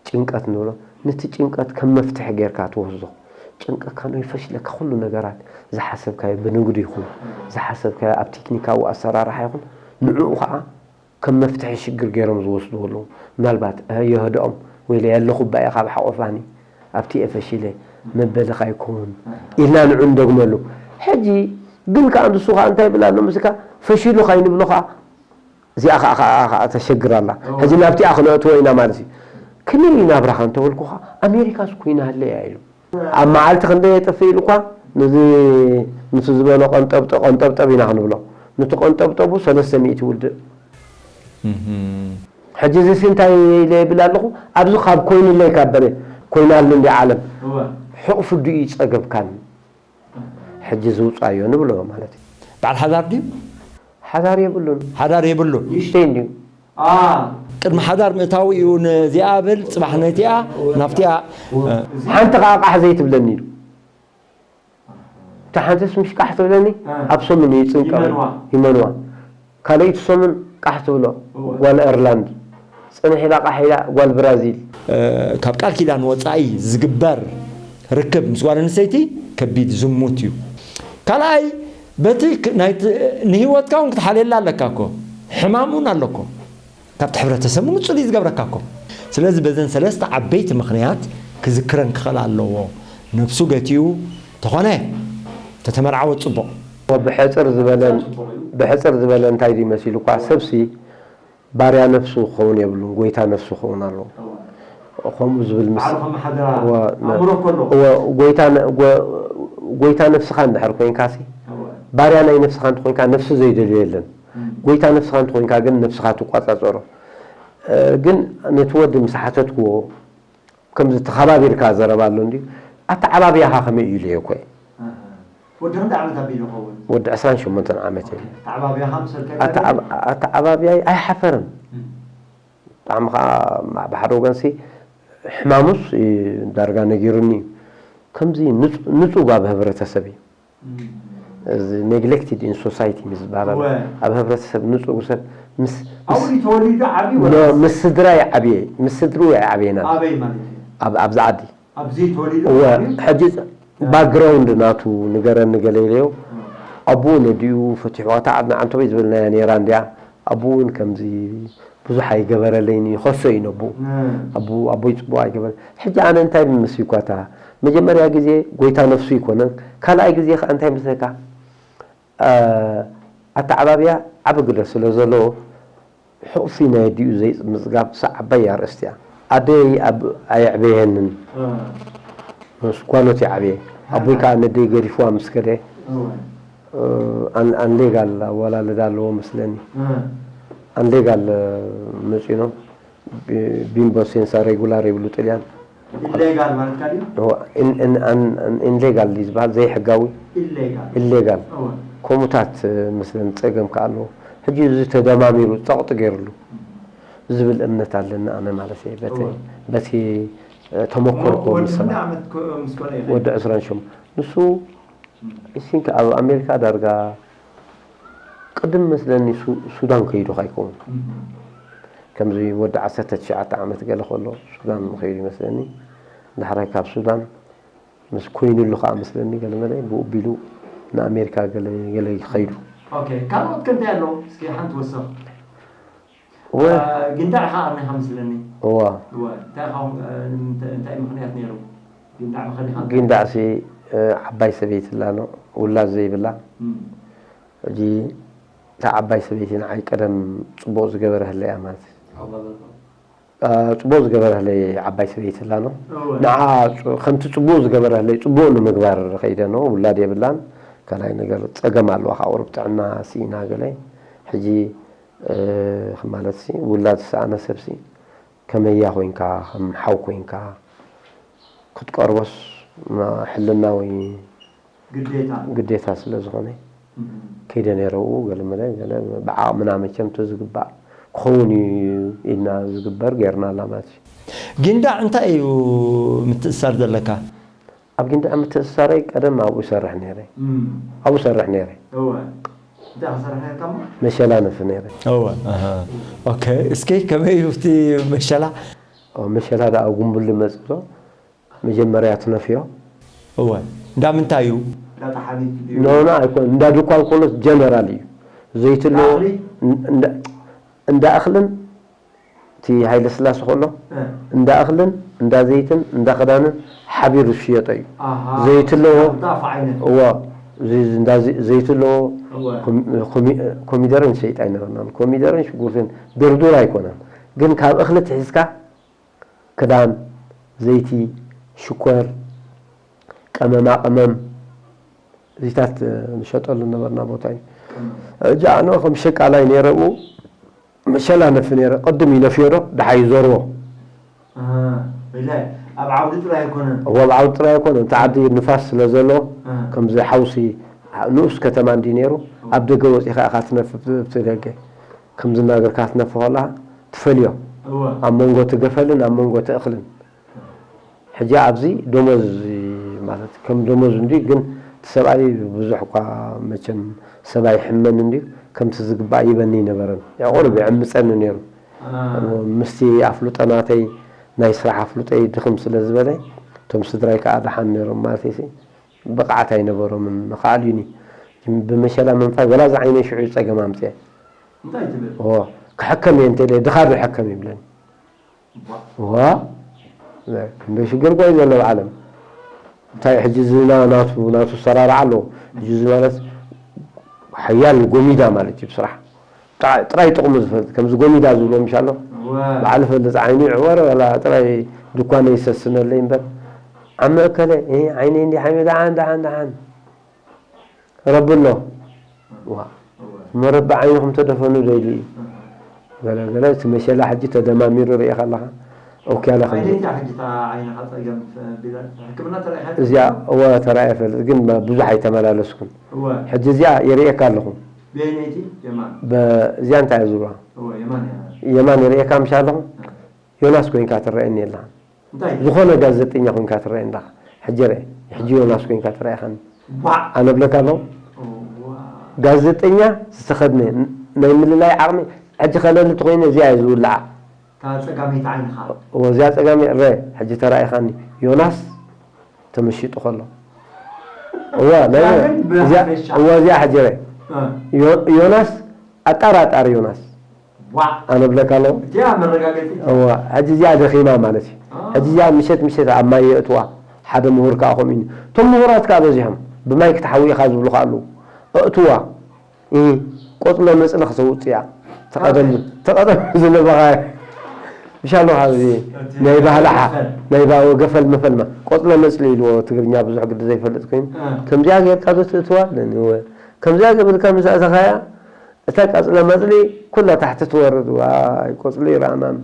ጭንቀት ንብሎ ነቲ ጭንቀት ከም መፍትሒ ጌርካ ትወስዶ ጨንቀካ ነው ይፈሽለካ ኩሉ ነገራት ዝሓሰብካዮ ብንግዱ ይኹን ዝሓሰብካዮ ኣብ ቴክኒካዊ ኣሰራርሓ ይኹን ንዕኡ ከዓ ከም መፍትሒ ሽግር ገይሮም ዝወስድዎ ኣለዉ ምናልባት የህድኦም ወይ ለይ ኣለኹ ባየ ካብ ሓቆፋኒ ኣብቲ እየ ፈሺለ መበሊ ካይኮን ኢልና ንዑ ንደግመሉ ሕጂ ግን ከዓ ንሱ ከዓ እንታይ ይብል ኣሎ ምስካ ፈሺሉ ካይንብሎ ከዓ እዚኣ ከዓ ከዓ ከዓ ተሸግር ኣላ ሕጂ ናብቲኣ ክነእትዎ ኢና ማለት እዩ ከመይ እዩ ናብራኻ እንተበልኩኻ ኣሜሪካስ ኮይና ሃለያ ኢሉ ኣብ መዓልቲ ክንደ የጥፍእ ኢሉ እኳ ነዚ ምስ ዝበሎ ቀንጠብጠ ቀንጠብጠብ ኢና ክንብሎ ነቲ ቀንጠብጠቡ ሰለስተ ሚእቲ ውድእ ሕጂ እዚ ሲ እንታይ ኢለ ይብል ኣለኹ ኣብዚ ካብ ኮይኑለይ ካብ በለ ኮይናሉ እንዲ ዓለም ሕቕፍዱ እዩ ፀገብካን ሕጂ ዝውፃዮ ንብሎ ማለት እዩ በዓል ሓዳር ድዩ ሓዳር የብሉን ሓዳር የብሉ ንእሽተይ እንድዩ ቅድሚ ሓዳር ምእታዊ እዩ ነዚኣ ብል ፅባሕ ነቲኣ ናብቲኣ ሓንቲ ከዓ ቃሕ ዘይትብለኒ ኢሉ እታ ሓንቲስ ምሽ ቃሕ ትብለኒ ኣብ ሰሙን እዩ ፅንቀ ይመንዋ ካልኣይቲ ሰሙን ቃሕ ትብሎ ጓል ኤርላንድ ፅንሕ ኢላ ቃሕ ኢላ ጓል ብራዚል ካብ ቃል ኪዳን ወፃኢ ዝግበር ርክብ ምስ ጓል ኣንስተይቲ ከቢድ ዝሙት እዩ ካልኣይ በቲ ንህይወትካ እውን ክትሓልየላ ኣለካ እኮ ሕማም እውን ኣለኮ ካብቲ ሕብረተሰብ ምንጹር እዩ ዝገብረካ እኮ። ስለዚ በዘን ሰለስተ ዓበይቲ ምኽንያት ክዝክረን ክኽእል ኣለዎ። ነብሱ ገቲኡ ተኾነ ተተመርዓወ ጽቡቕ። ብሕጽር ዝበለ ብሕጽር ዝበለ እንታይ ድዩ መሲሉኳ ሰብሲ ባርያ ነፍሱ ክኸውን የብሉን ጎይታ ነፍሱ ክኸውን ኣለዎ። ከምኡ ዝብል ምስ ባዕሉ ከም ሓደ እወ፣ ነ- ኣእምሮ እኮ ኣለዎ። እወ፣ ጎይታ ነ- ጎ- ጎይታ ነፍስኻ እንድሕር ኮይንካሲ ባርያ ናይ ነፍስኻ እንተኮይንካ ነፍሱ ዘይደልዮ የለን። ጎይታ ነፍስኻ እንተኾይንካ ግን ነፍስኻ ትቋጻጸሮ። እ፣ ግን ነቲ ወዲ ምስ ሓተትክዎ፣ ከምዚ ተኸባቢርካ ዘረባ ኣሎ እንድዩ፣ ኣተዓባብያኻ ከመይ እዩ ኢለዮ እኮ እየ። ወዲ ክንደይ ዓመት ኣቢሉ ይኸውን? ወዲ ዕስራን ሸሞንተን ዓመት እየ። ኣተዓባብያኻ ምስ በልካዮ ኣተዓብ-፣ ኣተዓባብያይ ኣይሓፈርን። እም። ብጣዕሚ ከዓ ማ-፣ ብሓደ ወገንሲ ሕማሙስ እ፣ ዳርጋ ነጊሩኒ እዩ። ከምዚ ንጹ-፣ ንጹግ ኣብ ህብረተሰብ እዩ። እዚ ኔግሌክትድ ኢን ሶሳይቲ ምስ ዝበሃል ኣሎ። እወ። ኣብ ህብረተሰብ ንጹር ሰብ ምስ ኣብኡ ድዩ ተወሊዱ ዓብዩ ወላ? ኖ፣ ምስ ስድራ ይዓብየ፣ ምስ ስድርኡ ኣይዓብየናን። ኣበይ ማለት እዩ? ኣብ ኣብዚ ዓዲ። ኣብዚ ተወሊዱ እወ፣ ዓብዩ? ሕጂ ባክግራውንድ ናቱ ንገረኒ ገለ ኢለዮ። እወ። ኣቡኡ ነዲኡ ፈቲሕዋ እታ ዓድና ዓንተቦይ ዝበልናያ ነይራ እንድያ። ኣቡኡ እውን ከምዚ ብዙሕ ኣይገበረለይን ይኸሶ እዩ ነቦኡ። ኣቦ ኣቦይ ጽቡቕ ኣይገበረ። ሕጂ ኣነ እንታይ ብምስልኳታ መጀመርያ ግዜ ጎይታ ነፍሱ ይኮነን ካልኣይ ግዜ ከኣ እንታይ ምስለካ ኣተዓባብያ ዓቢ ግደ ስለ ዘለዎ፣ ሕቑፊ ናይ ኣዲኡ ዘይምጽጋብ ሳዕ ዓባይ ኣርእስቲ እያ። ኣደይ ኣብ ኣየዕበየንን። እ። ምስ ጓኖት ይዓብየ። ኣቦይ ከዓ ነደይ ገዲፍዋ ምስ ከደ፣ እወ። እ፣ ኣን-፣ ኣንሌጋል ኣወላለዳ ኣለዎ መስለኒ። እ። ኣንሌጋል፣ እ፣ መጺኖም። ቢ-፣ ቢምቦ ሴንሳ ሬጉላር ይብሉ ጥልያን። ኢሌጋል ማለትካ ድዩ? እዋ፣ ኢን-፣ ኢን-፣ ኣን-፣ ኣን-፣ ኢንሌጋል ድዩ ዝበሃል? ዘይሕጋዊ? ኢሌጋል። ኢሌጋል። እወ። ከምኡታት፣ እ፣ መስለኒ ጸገም ከኣ ኣለዎ። ሕጂ እዚ ተደማሚሩ ጸቕጢ ገይሩሉ ዝብል እምነት ኣለኒ ኣነ ማለት እየ። በቲ፣ እወ። በቲ፣ እ፣ ተመኮርኮ እሞ ወዲ ምስ ክንደይ ዓመት ኮ-፣ ምስ ኮነ ኢኻ? ወዲ ዕስራን ሸሞንተን። ንሱ እም። I think ኣብ ኣሜሪካ ዳርጋ ቅድም መስለኒ ሱ-፣ ሱዳን ከይዱ ካ ይከውን። እም። ከምዚ ወዲ ዓሰርተ ትሽዓተ ዓመት ገለ ከሎ ሱዳን ከይዱ ይመስለኒ። ዳሕራይ ካብ ሱዳን ምስ ኮይኑሉ ከኣ መስለኒ ገለ መለ ብኡ ቢሉ ንኣሜሪካ ገለ፣ ገለ ይኸይዱ። ኦኬ፣ ካልኦት ከ እንታይ ኣለዉ? እስኪ ሓንቲ ወሰኽ። ወ- አ፣ ጊንዳዕ ኢኻ ቀኒኻ መስለኒ። እዋ። እዋ፣ እንታይ ኢኻ፣ አ፣ ንምንታይ፣ እንታይ ምኽንያት ነይሩ? ጊንዳዕ ምኸኒኻ? ጊንዳዕሲ፣ እ፣ ዓባይ ሰበይቲ ኣላ፣ ውላድ ዘይብላ። እም። ሕጂ እታ ዓባይ ሰበይቲ ንዓይ ቀደም ጽቡቕ ዝገበረትለይ እያ ማለት እዩ። ኣዋ፣ በቃ። አ፣ ጽቡቕ ዝገበረትለይ ዓባይ ሰበይቲ ኣላ። እወ። ንዓ ጽ-፣ ከምቲ ጽቡቕ ዝገበረትለይ ጽቡቕ ንምግባር ከይደ ነው። ውላድ የብላን። ካልኣይ ነገር ጸገም ኣለዋ፣ ካብ ቁሩብ ጥዕና ስኢና ገለ። ሕጂ፣ እ፣ ማለትሲ ውላድ ዝሰኣነ ሰብሲ ከመያ ኮይንካ፣ ከም ሓው ኮይንካ ክትቀርቦስ ማ-፣ ሕልናዊ ግዴታ። ግዴታ ስለ ዝኾነ እም። ከይደ ነይረ። ኣብኡ ገለ መለ፣ ገለ ብዓቕምና መቸም እቲ ዝግባእ ክኸውን እዩ ኢልና ዝግበር ጌርና ኣላ ማለት እዩ። ጊንዳዕ እንታይ እዩ ምትእስሳር ዘለካ? ኣብ ጊንዳዕ ምትእስሳረይ ቀደም ኣብኡ ይሰርሕ ነይረ። እም። ኣብኡ ይሰርሕ ነይረ። እወ። እንታይ ክሰርሕ ነይርካ እሞ? መሸላ ነፍሕ ነይረ። እወ፣ ኣሃ። ኦኬ፣ እስኪ ከመይ እዩ እቲ መሸላ? ኦ፣ መሸላ ደኣ ኣብ ጉምብሉ መጽእ ዶ? መጀመርያ ትነፍዮ። እወ። እንዳ ምንታይ እዩ? እንዳ ጠሓኒት ድዩ? ኖ፣ ኖ፣ ኣይኮን። እንዳ ድኳን ኮሎስ ጀነራል እዩ። ዘይት ኣለዎ። እንዳ እኽሊ? እን-፣ እንዳ፣ እንዳ እኽልን እቲ ሃይለ ስላሴ ከሎ፣ እ። እንዳ እኽልን፣ እንዳ ዘይትን፣ እንዳ ክዳንን ሓቢሩ ዝሽየጦ እዩ። ኣሃ። ዘይት ኣለዎ። እንዳ ፋ ዓይነት። እወ። እዚ፣ እዚ እንዳ ዘይ-፣ ዘይት ኣለዎ። እወ። ኮሚ-፣ ኮሚ-፣ ኮሚደረን ሸይጥ ኣይነበርናን። ኮሚደረን ሽጉርትን ድርዱር ኣይኮነን። ግን ካብ እኽሊ ትሒዝካ ክዳን፣ ዘይቲ፣ ሽኮር፣ ቀመማ ቀመም፣ እዚታት ንሸጠሉ ነበርና ቦታ እዩ። ሕጂ ኣነ ከም ሸቃላይ ነይረ፣ ኣብኡ መሸላ ነፍሕ ነይረ። ቅድም ይነፍዮ ዶ፣ ደሓር ይዞርዎ። ኣሃ፣ ኢለ ኣብ ዓውዲ ጥራይ ኣይኮነን። እዎ፣ ኣብ ዓውዲ ጥራይ ኣይኮነን። እቲ ዓዲ ንፋስ ስለ ዘሎ፣ ኣሃ። ከምዚ ሓውሲ፣ ንኡስ ከተማ እንዲ ነይሩ፣ ኣብ ደገ ወጺኻ ኢኻ ትነፍሕ፣ ብቲ ደገ። ከምዚ እናገርካ ክትነፍሕ ከለኻ ትፈልዮ። እወ። ኣብ መንጎ እቲ ገፈልን ኣብ መንጎ እቲ እኽልን። ሕጂ ኣብዚ ደሞዝ ማለት ከም ደሞዝ እንዲ፣ ግን እቲ ሰብኣይ ብዙሕ እኳ መቸም ሰብ ኣይሕመን እንዲ፣ ከምቲ ዝግባእ ይበኒ ኣይነበረን። የቑርብ የዕምፀኒ ነይሩ። አ። ምስቲ ኣፍልጦ ናተይ፣ ናይ ስራሕ ኣፍልጦይ ድኽም ስለ ዝበለ፣ እቶም ስድራይ ከዓ ደሓን ነይሮም ማለት እዩ። ብቕዓት ኣይነበሮምን፣ መኻኣልዩኒ። ብመሸላ ምንፋይ፣ ወላ እዚ ዓይነይ ሽዑ ጸገም ኣምጽኤ። እንታይ ትብል? ኦ፣ ክሕከም እየ እንተ ኢለ፣ ድኻ ዶ ይሕከም ይብለኒ። ዋ። ዋ፣ እንደ ሽግር እኮ እዩ ዘሎ ኣብ ዓለም። እንታይ ሕጂ እዚ ና-፣ ናቱ፣ ናቱ ኣሰራርዓ ኣለዎ። ሕጂ እዚ ማለት ሓያል ጎሚዳ ማለት እዩ ብስራሕ። ጥራይ፣ ጥራይ ጥቕሙ ዝፈልጥ፣ ከምዚ ጎሚዳ ዝብሎ ምሽ ኣሎ። እወ። ባዕሉ ፈልጥ ዓይኑ ይዕወር፣ ዋላ ጥራይ ድኳነይ ይሰስነለይ እምበር። ዓሚ እከለ፣ እ፣ ዓይነይ እንዲ ሓሚ ደሓን፣ ደሓን፣ ደሓን። ረቢ ኣሎ። ዋ። እወ። መረቢ ዓይንኹም ተደፈኑ ደይሉ እዩ። እወ። ገለ፣ ገለ እቲ መሸላ ሕጂ ተደማሚሩ ርኢኻ ኣለኻ። ኦኬ፣ ኣለ ከም ዓይነይ እንታይ ሕጂ እታ ዓይንኻ ጸገም ቢላ ሕክምና ተራኢኻ? እዚኣ፣ እወ፣ ተራእየ ፈልጥ፣ ግን ብዙሕ ኣይተመላለስኩን። እወ። ሕጂ እዚኣ የርእየካ ኣለኹ። ብየነይቲ? የማን። በ-፣ እዚኣ እንታይ እያ ዝብልዋ? እወ፣ የማን እያ። የማን የርእየካ ምሽ ኣለኹ? እወ። ዮናስ ኮይንካ ትረኣየኒ የለኻን። እንታይ? ዝኾነ ጋዜጠኛ ኮይንካ ትረኣየኒ ኣለኻ። ሕጂ ርአ፣ ሕጂ ዮናስ ኮይንካ ትረኣየኻኒ። ዋዕ! ኣነ እብለካ ኣለኹ። እወ። ጋዜጠኛ ዝተኸድነ፣ ን-፣ ናይ ምልላይ ዓቕሚ፣ ሕጂ ከለሊ ተኾይነ እዚኣ እየ ዝውልዓ። እታ ጸጋመይቲ ዓይንኻ። እወ፣ እዚኣ ጸጋመይ፣ ረ፣ ሕጂ ተራኢኻኒ። ዮናስ ተመሺጡ ከሎ። እወ፣ ናይ፣ ያ ግን እዚኣ፣ ብሓፈሻ። እወ፣ እዚኣ ሕጂ ረ። እ። ዮ-፣ ዮናስ፣ ኣጣራጣሪ ዮናስ። ዋዕ። ኣነ እብለካ ኣለኹ። እዚኣ መረጋገጺ። እወ፣ ሕጂ እዚኣ ደኺማ ማለት እዩ። አ። ሕጂ እዚኣ ምሸት ምሸት ኣብ ማይ የእትዋ። ሓደ ምሁር ከኣ ከምኡ እዩ። እቶም ምሁራት ከኣ በዚሖም። ብማይ ክትሓዊ ኢኻ ዝብሉ ከኣ ኣለዉ። ኣእትዋ። እ። ቆጽሎ መጽሊ ክተውጽእ እያ። ተቐደም ተቐደም ዝነበኻ ብሻሎ ካብዚ ናይ ባህላሓ ናይ ባወ ገፈል መፈልማ ቆጽሎ መጽሊ ኢልዎ ትግርኛ ብዙሕ ግዲ ዘይፈልጥ ኮይኑ ከምዚኣ ጌርካ ዶ ትእትዋ ኣለኒ ወ ከምዚኣ ገበልካ ምስ ኣተኻያ እታ ቀጽለ መጽሊ ኩላ ታሕቲ ትወርድ። ዋይ ቆጽሊ ራማም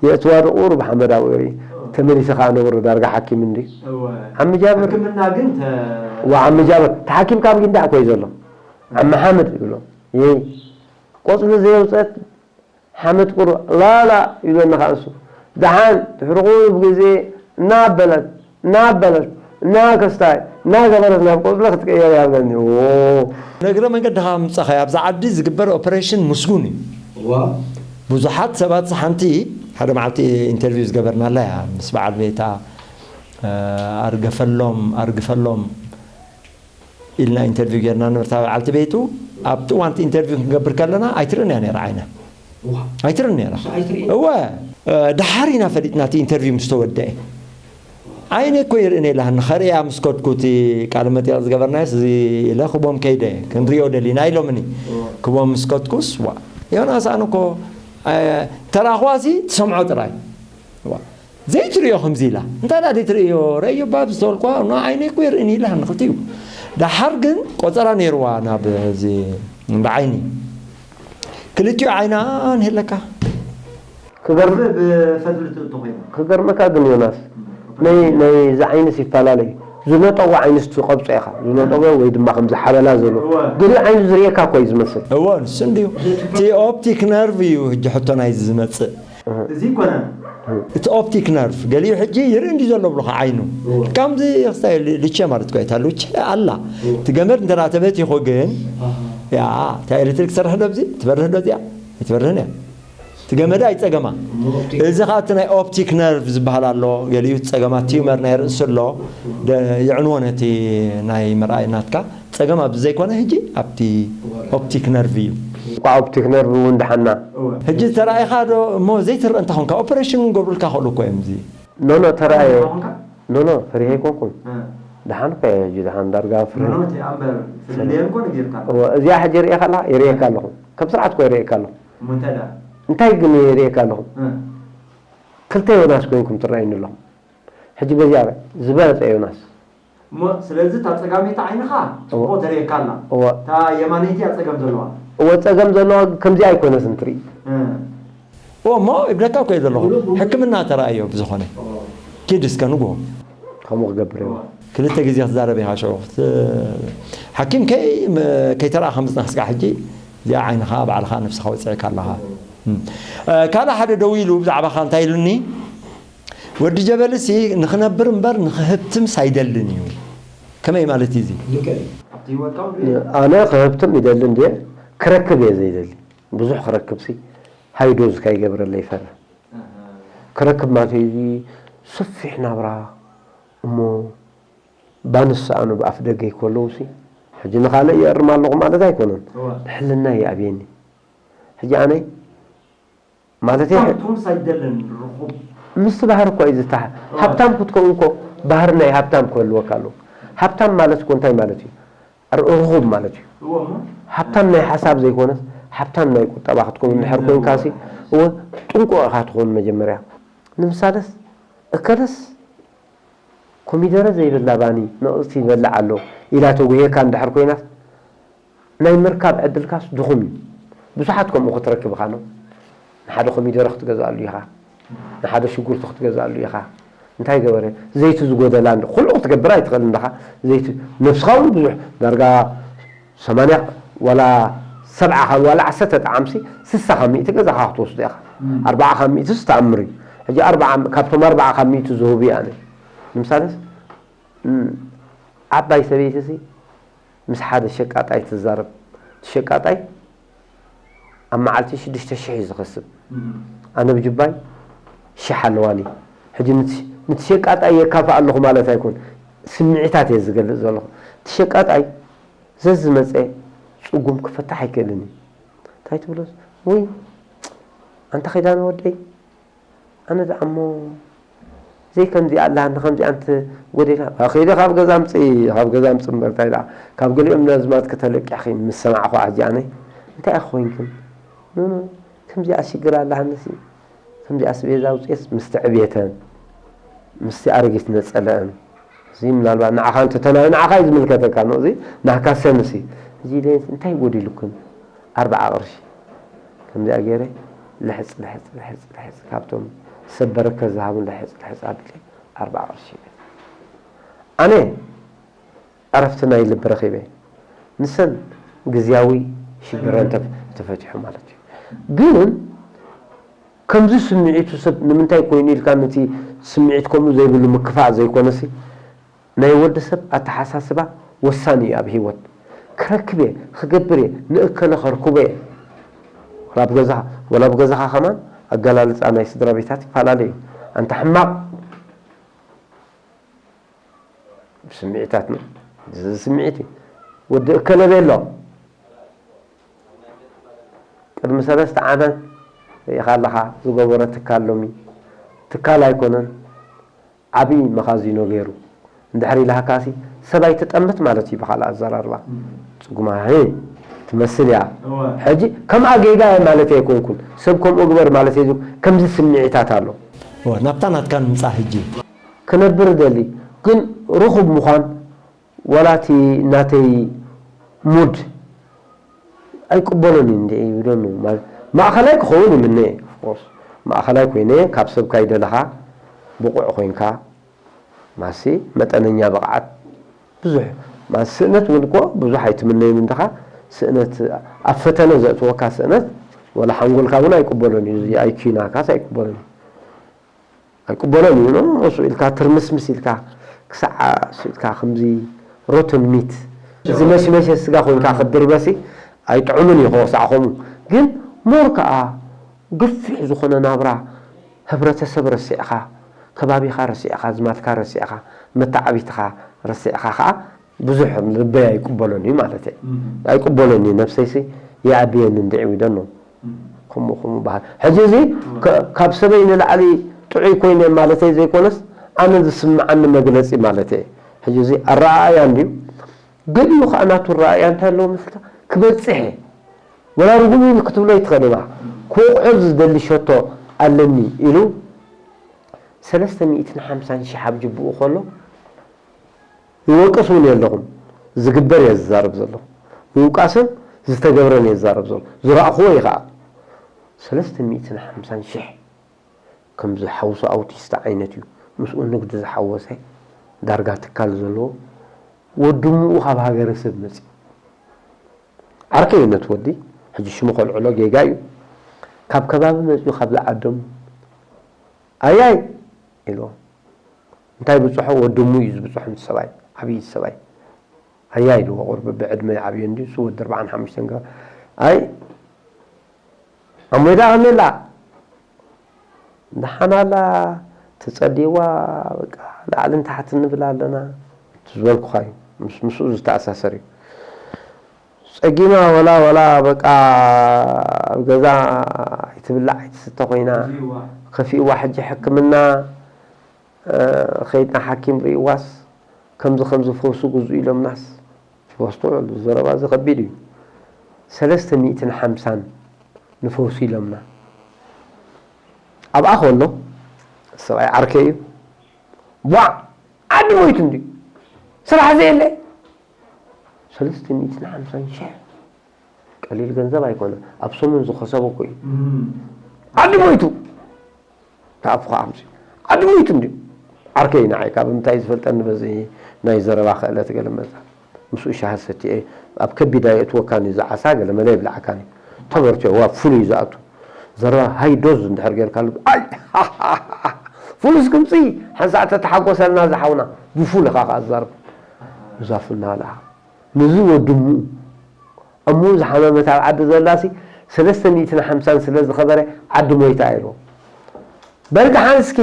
የእትዋ ዶ ቁሩብ ሓመድ ኣብኡ ርኢ ተመሊሰ ከዓ ነብሮ ዳርጋ ሓኪም እንዲ እወ። ዓሚ ጃብር ሕክምና ግን ተ- ወዓሚ ጃብር ተሓኪምካ ኣብ ጊንዳዕ ኮይ ዘሎ ዓሚ ሓመድ ይብሎ ይይ ቆጽሊ ዘየውፀት ሓመድ ቁሩብ ላላ ይብለኒ ከዓ እሱ ደሓን ድሕሪ ቁሩብ ግዜ እናበለት እናበለት እናከስታይ እናገበረት ናብ ቆፅሊ ክትቅየር እያ ብለኒ። ዎ። ንእግረ መንገድኻ ምጻኻይ ኣብዚ ዓዲ ዝግበር ኦፐሬሽን ምስጉን እዩ። ዋ ብዙሓት ሰባት ሓንቲ ሓደ መዓልቲ ኢንተርቪው ዝገበርናላ እያ ምስ በዓል ቤታ ኣርገፈሎም ኣርግፈሎም ኢልና ኢንተርቪው ጌርና ነበርታ በዓልቲ ቤቱ ኣብቲ እዋንቲ ኢንተርቪው ክንገብር ከለና ኣይትርእን እያ ነራ ዓይና ኣይትርእን ነራ እወ ደሓር ኢና ፈሊጥና እቲ ኢንተርቪው ምስ ተወደአ ዓይነ እኮ ይርእን የላህን ኸርእያ ምስ ከድኩ እቲ ቃለ መጠየቕ ዝገበርናዮስ እዚ ኢለ ክቦም ከይደ ክንሪኦ ደሊና ኢሎምኒ ክቦም ምስ ከድኩስ ዋ ዮናስ ኣነ እኮ ተራኽዋሲ ትሰምዖ ጥራይ ዘይትርእዮ ከምዚ ኢላ እንታይ ዳ ዘይትርእዮ ረእዮ ባብ ዝተበልኳ ኖ ዓይነይ እኮ የርእን ኢላ ንክልቲኡ ደሓር ግን ቆፀራ ነይርዋ ናብ እዚ ብዓይኒ ክልቲኡ ዓይና ንህለካ ክገርም ብፈትሊ ትእቱ ኮይና ክገርመካ ግን ዮናስ ናይ ናይ እዚ ዓይንስ ይፈላለዩ ዝነጠጎ ዓይንስ ትቐብፆ ኢኻ ዝነጠጎ ወይ ድማ ከምዚ ሓበላ ዘሎ ገሊኡ ዓይኑ ዝርእየካ እኮ እዩ ዝመስል እዎ ንሱ እንድዩ እቲ ኦፕቲክ ነርቭ እዩ ሕጂ ሕቶ ናይዚ ዝመፅእ እዚ ይኮነ እቲ ኦፕቲክ ነርቭ ገሊኡ ሕጂ ይርኢ እንዲ ዘሎ ብሎካ ዓይኑ ከምዚ ክስታይ ልቸ ማለት እኮ እታ ልቸ ኣላ እቲ ገመድ እንተ ተበቲኹ ግን ያ እታ ኤሌክትሪክ ትሰርሕ ዶ ብዚ ትበርህ ዶ እዚኣ ኣይትበርህን እያ እቲ ገመድ ኣይፀገማ እዚ ከዓ እቲ ናይ ኦፕቲክ ነርቭ ዝበሃል ኣሎ ገሊኡ ፀገማ ቲመር ናይ ርእሲ ኣሎ የዕንዎ ነቲ ናይ ምርኣይ ናትካ ጸገም ኣብዚ ዘይኮነ ሕጂ ኣብቲ ኦፕቲክ ነርቭ እዩ። እኳ ኦፕቲክ ነርቭ እውን ደሓና። ሕጂ ተራኢኻ ዶ እሞ ዘይትርእ እንተኾንካ ኦፐሬሽን እውን ገብሩልካ ክእሉ እኮ እዮም እዚ። ኖ ኖ ተራእየ። ኖ ኖ ፈሪሀ ኣይኮንኩን። ደሓን እኮ እየ ሕጂ ደሓን ዳርጋ ፍርህ። እዚኣ ሕጂ ርእየካ ኣለኻ ይርእየካ ኣለኹ። ከም ስርዓት እኮ ይርእየካ ኣለኹ። እንታይ ግን ይርእየካ ኣለኹ። ክልተ ዮናስ ኮይንኩም ትረኣዩኒ ኣለኹም። ሕጂ በዚኣ ዝበለጸ ዮናስ። እሞ ስለዚ እታ ጸጋመይቲ ዓይንኻ ጽቡቕ ተርእየካ ኣላ። እወ። እታ የማነይቲ እያ ጸገም ዘለዋ። እወ ጸገም ዘለዋ ከምዚኣ ኣይኮነትን ትርኢ። እ። እወ እሞ ይብለካ እኮ እየ ዘለኹ። ሕክምና ተራእዮ ብዝኾነ። ኪድ እስከ ንግሆ። ከምኡ ክገብር እየ። ክልተ ግዜ ክትዛረብ ኢኻ ሽዑ። ክት-፣ ሓኪም ከይ-፣ ከይተረኣኻ ምጽናሕ ስጋዕ ሕጂ እዚኣ ዓይንኻ ባዕልኻ ነብስኻ ወጺዕካ ኣለኻ። እ። እ፣ ካልእ ሓደ ደው ኢሉ ብዛዕባኻ እንታይ ኢሉኒ? ወዲ ጀበልሲ ንኽነብር እምበር ንኽህብትምስ ኣይደልን እዩ። ከመይ ማለት እዩ እዚ? ልክዕ እዩ። ኣብቲ ህይወትካ እውን እ፣ ኣነ ክህብትም ይደሊ እንድየ፣ ክረክብ እየ ዘይደሊ። ብዙሕ ክረክብሲ ሃይዶዝ ከይገብረለይ ይፈርህ። ኣሃ። ክረክብ ማለት እዩ እዚ ሰፊሕ ናብራ እሞ ባንስ ኣኑ ብኣፍ ደገይ ከለውሲ ሕጂ ንኻልእ ይእርም ኣለኹ ማለት ኣይኮነን። እወ። ንሕልና ይኣብየኒ። ሕጂ ኣነ ማለት እዩ። ሃብታም ክትኮንስ ኣይደልን ርኹብ። ምስቲ ባህሪ እኮ እዩ ዝተሓ-፣ እወ። ሃብታም ክትከውን እኮ ባህሪ ናይ ሃብታም ክህልወካ ኣለዎ። ሃብታም ማለት እኮ እንታይ ማለት እዩ? ር-፣ ርኹብ ማለት እዩ። እወ፣ እሞ። ሃብታም ናይ ሓሳብ ዘይኮነስ ሃብታም ናይ ቁጠባ ክትከውን እንድሕር ኮይንካሲ፣ እወ፣ ጥንቁቕ ኢኻ ትኸውን መጀመርያ። ንምሳለስ፣ እከለስ ኮሚደረ ዘይብላ ባኒ ንቕጽቲ ይበልዕ ኣሎ ኢላ ተጉህየካ እንድሕር ኮይናስ፣ ናይ ምርካብ ዕድልካስ ድኹም እዩ። ብዙሓት ከምኡ ክትረክብ ኢኻ ዶ? ንሓደ ኮሚደረ ክትገዝኣሉ ኢኻ። ንሓደ ሽጉርቲ ክትገዝኣሉ ኢኻ። እንታይ ገበረ? ዘይቲ ዝጎደላ እንዶ-፣ ኩሉ ክትገብር ኣይትኽእልን ዲኻ? ዘይቲ ነብስኻ እውን ብዙሕ ዳርጋ ሰማንያ ዋላ ሰብዓ ካብ ዋላ ዓሰርተ ጣዕምሲ ስሳ ካብ ሚእቲ ገዛኻ ክትወስዶ ኢኻ። እም። ኣርባዓ ካብ ሚእትስ ተኣምር እዩ። ሕጂ ኣርባዓ፣ ካብቶም ኣርባዓ ካብ ሚእቲ ዝህቡ እየ ኣነ። ንምሳሌስ፣ እም፣ ዓባይ ሰበይቲሲ ምስ ሓደ ሸቃጣይ ትዛረብ። እቲ ሸቃጣይ ኣብ መዓልቲ ሽዱሽተ ሽሕ እዩ ዝኸስብ። እም። ኣነ ብጅባይ ሽሕ ኣለዋኒ። ሕጂ ንቲ-፣ ንቲ ሸቃጣይ የካፍእ ኣለኹ ማለት ኣይኮን። ስምዒታት እየ ዝገልጽ ዘለኹ። እቲ ሸቃጣይ ዘዝመጸ ጽጉም ክፈታሕ ኣይክእልን እዩ። እንታይ ትብሎስ? ውይ፣ ኣንታ ኺዳነ ወደይ፣ ኣነ ደኣ እሞ ዘይከምዚኣ ኣለሃኒ፣ ከምዚኣ ኣንቲ ጎዲላ። ኸይደ ካብ ገዛ ኣምጽኢ፣ ካብ ገዛ ኣምጽኢ እምበር እንታይ ደኣ። ካብ ገሊኦም ነዝማት ከተለቅሕኺ ምስ ሰማዕኹ ሕጂ ኣነ፣ እንታይ ኢኺ ኮይንክን? ኖ፣ ኖ፣ ከምዚኣ ሽግር ኣላሃንሲ፣ ከምዚኣ ኣስቤዛ ኣውፅኤስ ምስቲ ዕቤተን፣ ምስቲ ኣረጊት ነፀለአን፣ እዚ ምናልባት ንዓኻ እንተተናዩ ንዓኻ እዩ ዝምልከተካ፣ ኖ፣ እዚ ናህካ ሰንሲ። እዚ ኢለ እንታይ ጎዲሉክን? ኣርብዓ ቅርሺ። ከምዚኣ ገይረ ልሕፅ፣ ልሕፅ፣ ልሕፅ፣ ልሕፅ፣ ካብቶም ሰብ በረከት ዝሃቡን ልሕፅ፣ ልሕፅ ኣቢለ ኣርብዓ ቅርሺ። ኣነ ዕረፍቲ ናይ ልቢ ረኺበ። ንሰን ግዝያዊ ሽግረን ተፍ-፣ ተፈቲሑ ማለት እዩ። ግን ከምዚ ስምዒቱ ሰብ ንምንታይ ኮይኑ ኢልካ ነቲ ስምዒት ከምኡ ዘይብሉ ምክፋእ ዘይኮነሲ፣ ናይ ወዲ ሰብ ኣተሓሳስባ ወሳኒ እዩ ኣብ ህይወት። ክረክብ እየ፣ ክገብር እየ፣ ንእከለ ከርክቦ እየ። ወላ ኣብ ገዛኻ፣ ወላ ኣብ ገዛኻ ከማን ኣገላልጻ ናይ ስድራ ቤታት ይፈላለ እዩ። ኣንታ ሕማቕ ስምዒታትና፣ እዚ ስምዒት እዩ። ወዲ እከለ ቤሎ ቅድሚ ሰለስተ ዓመት ርኢኻ ኣለኻ ዝገበሮ ትካል ሎሚ ትካል ኣይኮነን፣ ዓብዪ መኻዚኖ ገይሩ። እንድሕር ኢልሃካሲ ሰብ ኣይትጠምት ማለት እዩ ብኻልእ ኣዘራርባ። እም። ጽጉማ፣ ሄ፣ ትመስል እያ። እወ። ሕጂ ከምኣ ጌጋ እየ ማለት ኣይኮንኩን። ሰብ ከምኡ ግበር ማለት እየ ዝብል። ከምዚ ስምዒታት ኣሎ። እወ፣ ናብታ ናትካ ንምጻእ ሕጂ። ክነብር እደሊ፣ ግን ርኹብ ምዃን ዋላ እቲ ናተይ ሙድ ኣይቅበሎን እዩ እንድዒ ይብለኑ። ማለት ማእኸላይ ክኸውን ይምነ እየ፣ of course። ማእኸላይ ኮይነ ካብ ሰብ ካይደለኻ ብቑዕ ኮይንካ ማሲ መጠነኛ ብቕዓት ብዙሕ ማሲ ስእነት እውን እኮ ብዙሕ ኣይትምነይን እንድኻ። ስእነት ኣብ ፈተነ ዘእትወካ ስእነት ወላ ሓንጎልካ እውን ኣይቅበሎን እዩ። እዚ ኣይ ኪዩ ናካስ ኣይቅበሎን እዩ። ኣይቅበሎን እዩ። ኖ፣ እሱ ኢልካ ትርምስምስ ኢልካ ክሳዕ እሱ ኢልካ ከምዚ ሮተን ሚት ዝመሽመሸ ስጋ ኮይንካ ክትድርበሲ ኣይጥዑምን እዩ። ክሳዕ ከምኡ ግን ሞር ከዓ ገፊሕ ዝኾነ ናብራ ህብረተሰብ ረሲዕኻ፣ ከባቢኻ ረሲዕኻ፣ ኣዝማድካ ረሲዕኻ፣ መተዓቢትኻ ረሲዕኻ ከዓ ብዙሕ ልበይ ኣይቅበሎን እዩ ማለት እየ። እም። ኣይቅበሎን እዩ፣ ነብሰይሲ ይኣብየኒ እንድዒ ዊደኖ። እም። ከምኡ ከምኡ በሃል። ሕጂ እዚ እም። ከ-፣ ካብ ሰበይ ንላዕሊ ጥዑይ ኮይነ ማለተይ ዘይኮነስ፣ ኣነ ዝስምዓኒ መግለጺ ማለት እየ። ሕጂ እዚ ኣረኣእያ እንድዩ። ገሊኡ ኸዓ ናቱ ኣረኣእያ እንታይ ኣለዎ መስልካ? ክበጽሕ እየ። ወላ ርጉም ኢሉ ክትብሎ ኣይትኽእል ኢኻ። ክወቕዖ ዝደሊ ሸቶ ኣለኒ ኢሉ ሰለስተ ሚእትን ሓምሳን ሺሕ ኣብ ጅብኡ ከሎ፣ ይወቅስ እውን የለኹም። ዝግበር እየ ዝዛረብ ዘለኹ። ምውቃስን ዝተገብረን እየ ዝዛረብ ዘለኹ። ዝረእኽዎ እዩ ኸዓ። ሰለስተ ሚእትን ሓምሳን ሺሕ ከም ዝሓውሶ ኣውቲስታ ዓይነት እዩ። ምስኡ ንግዲ ዝሓወሰ ዳርጋ ትካል ዘለዎ ወዲ እምኡ ካብ ሃገረሰብ መፂኡ። ዓርከይ እዩ ነቲ ወዲ፣ ሕጂ ሽሙ ከልዕሎ ጌጋ እዩ። ካብ ከባቢ መፂኡ ካብዚ ዓዶም ኣያይ ኢልዎ። እንታይ ብፅሖ? ወዲ እሙ እዩ ዝብፅሖ፣ ምስ ሰብኣይ፣ ዓብዪ ሰብኣይ። ኣያ ኢልዎ፣ ቁሩብ ብዕድመ ይዓብዮ እንድዩ፣ እሱ ወዲ ኣርብዓን ሓሙሽተን ገባ። ኣይ፣ ኣሞይ ደኣ ከመይ ኣላ? ደሓን ኣላ፣ ተጸልይዋ፣ በቃ፣ ላዕልን ታሕትን ንብል ኣለና። እቲ ዝበልኩኻ እዩ፣ ምስ ምስኡ ዝተኣሳሰር እዩ። ጸጊማ ወላ፣ ወላ፣ በቃ፣ ኣብ ገዛ ኣይትብላዕ ኣይትስተ ኮይና፣ ከፊእዋ። ከፊእዋ፣ ሕጂ ሕክምና፣ እ፣ ኸይድና ሓኪም ርእይዋስ፣ ከምዚ ከምዚ ፈውሲ ግዝኡ ኢሎምናስ፣ ኣስተውዕሉ፣ ዘረባ እዚ ከቢድ እዩ። ሰለስተ ሚእትን ሓምሳን ንፈውሲ ኢሎምና። ኣብኣ ከሎ፣ ሰብኣይ ዓርከይ እዩ። ዋዕ! ዓዲ ሞይቱ እንድዩ። ስራሕ ዘየለ። ሰለስተ ሚእትን ሓምሳን ሽሕ። ቀሊል ገንዘብ ኣይኮነን። ኣብ ሰሙን ዝኸሰቦ እኮ እዩ። እም። ዓዲ ሞይቱ። ተኣፉ ከዓ ኣምፅኡ። ዓዲ ሞይቱ እንድዩ። ዓርከይ ንዓይ ካብ ምንታይ ዝፈልጠኒ በዚ ናይ ዘረባ ክእለት ገለ መፃ። ምስኡ ሻሂ ሰቲየ ኣብ ከቢድ ኣየእትወካን እዩ፣ ዝዓሳ ገለ መለ ይብልዓካን እዩ። ተበርትዮ ዋ ፍሉይ እዩ ዝኣቱ። ዘረባ ሃይ ዶዝ እንድሕር ጌርካሉ፣ ኣይ፣ ፍሉስ ክምፂ ሓንሳእ ተተሓጎሰልና ዝሓውና። ብፉል ኢኻ ከዓ ዝዛረብ። እዛ ፍል እናበልዓ። ነዚ ወዲ እሙ እሙ ዝሓመመት ኣብ ዓዲ ዘላሲ ሰለስተ ሚእትን ሓምሳን ስለ ዝኸበረ ዓዲ ሞይታ ኢልዎ። በል ደሓን እስኪ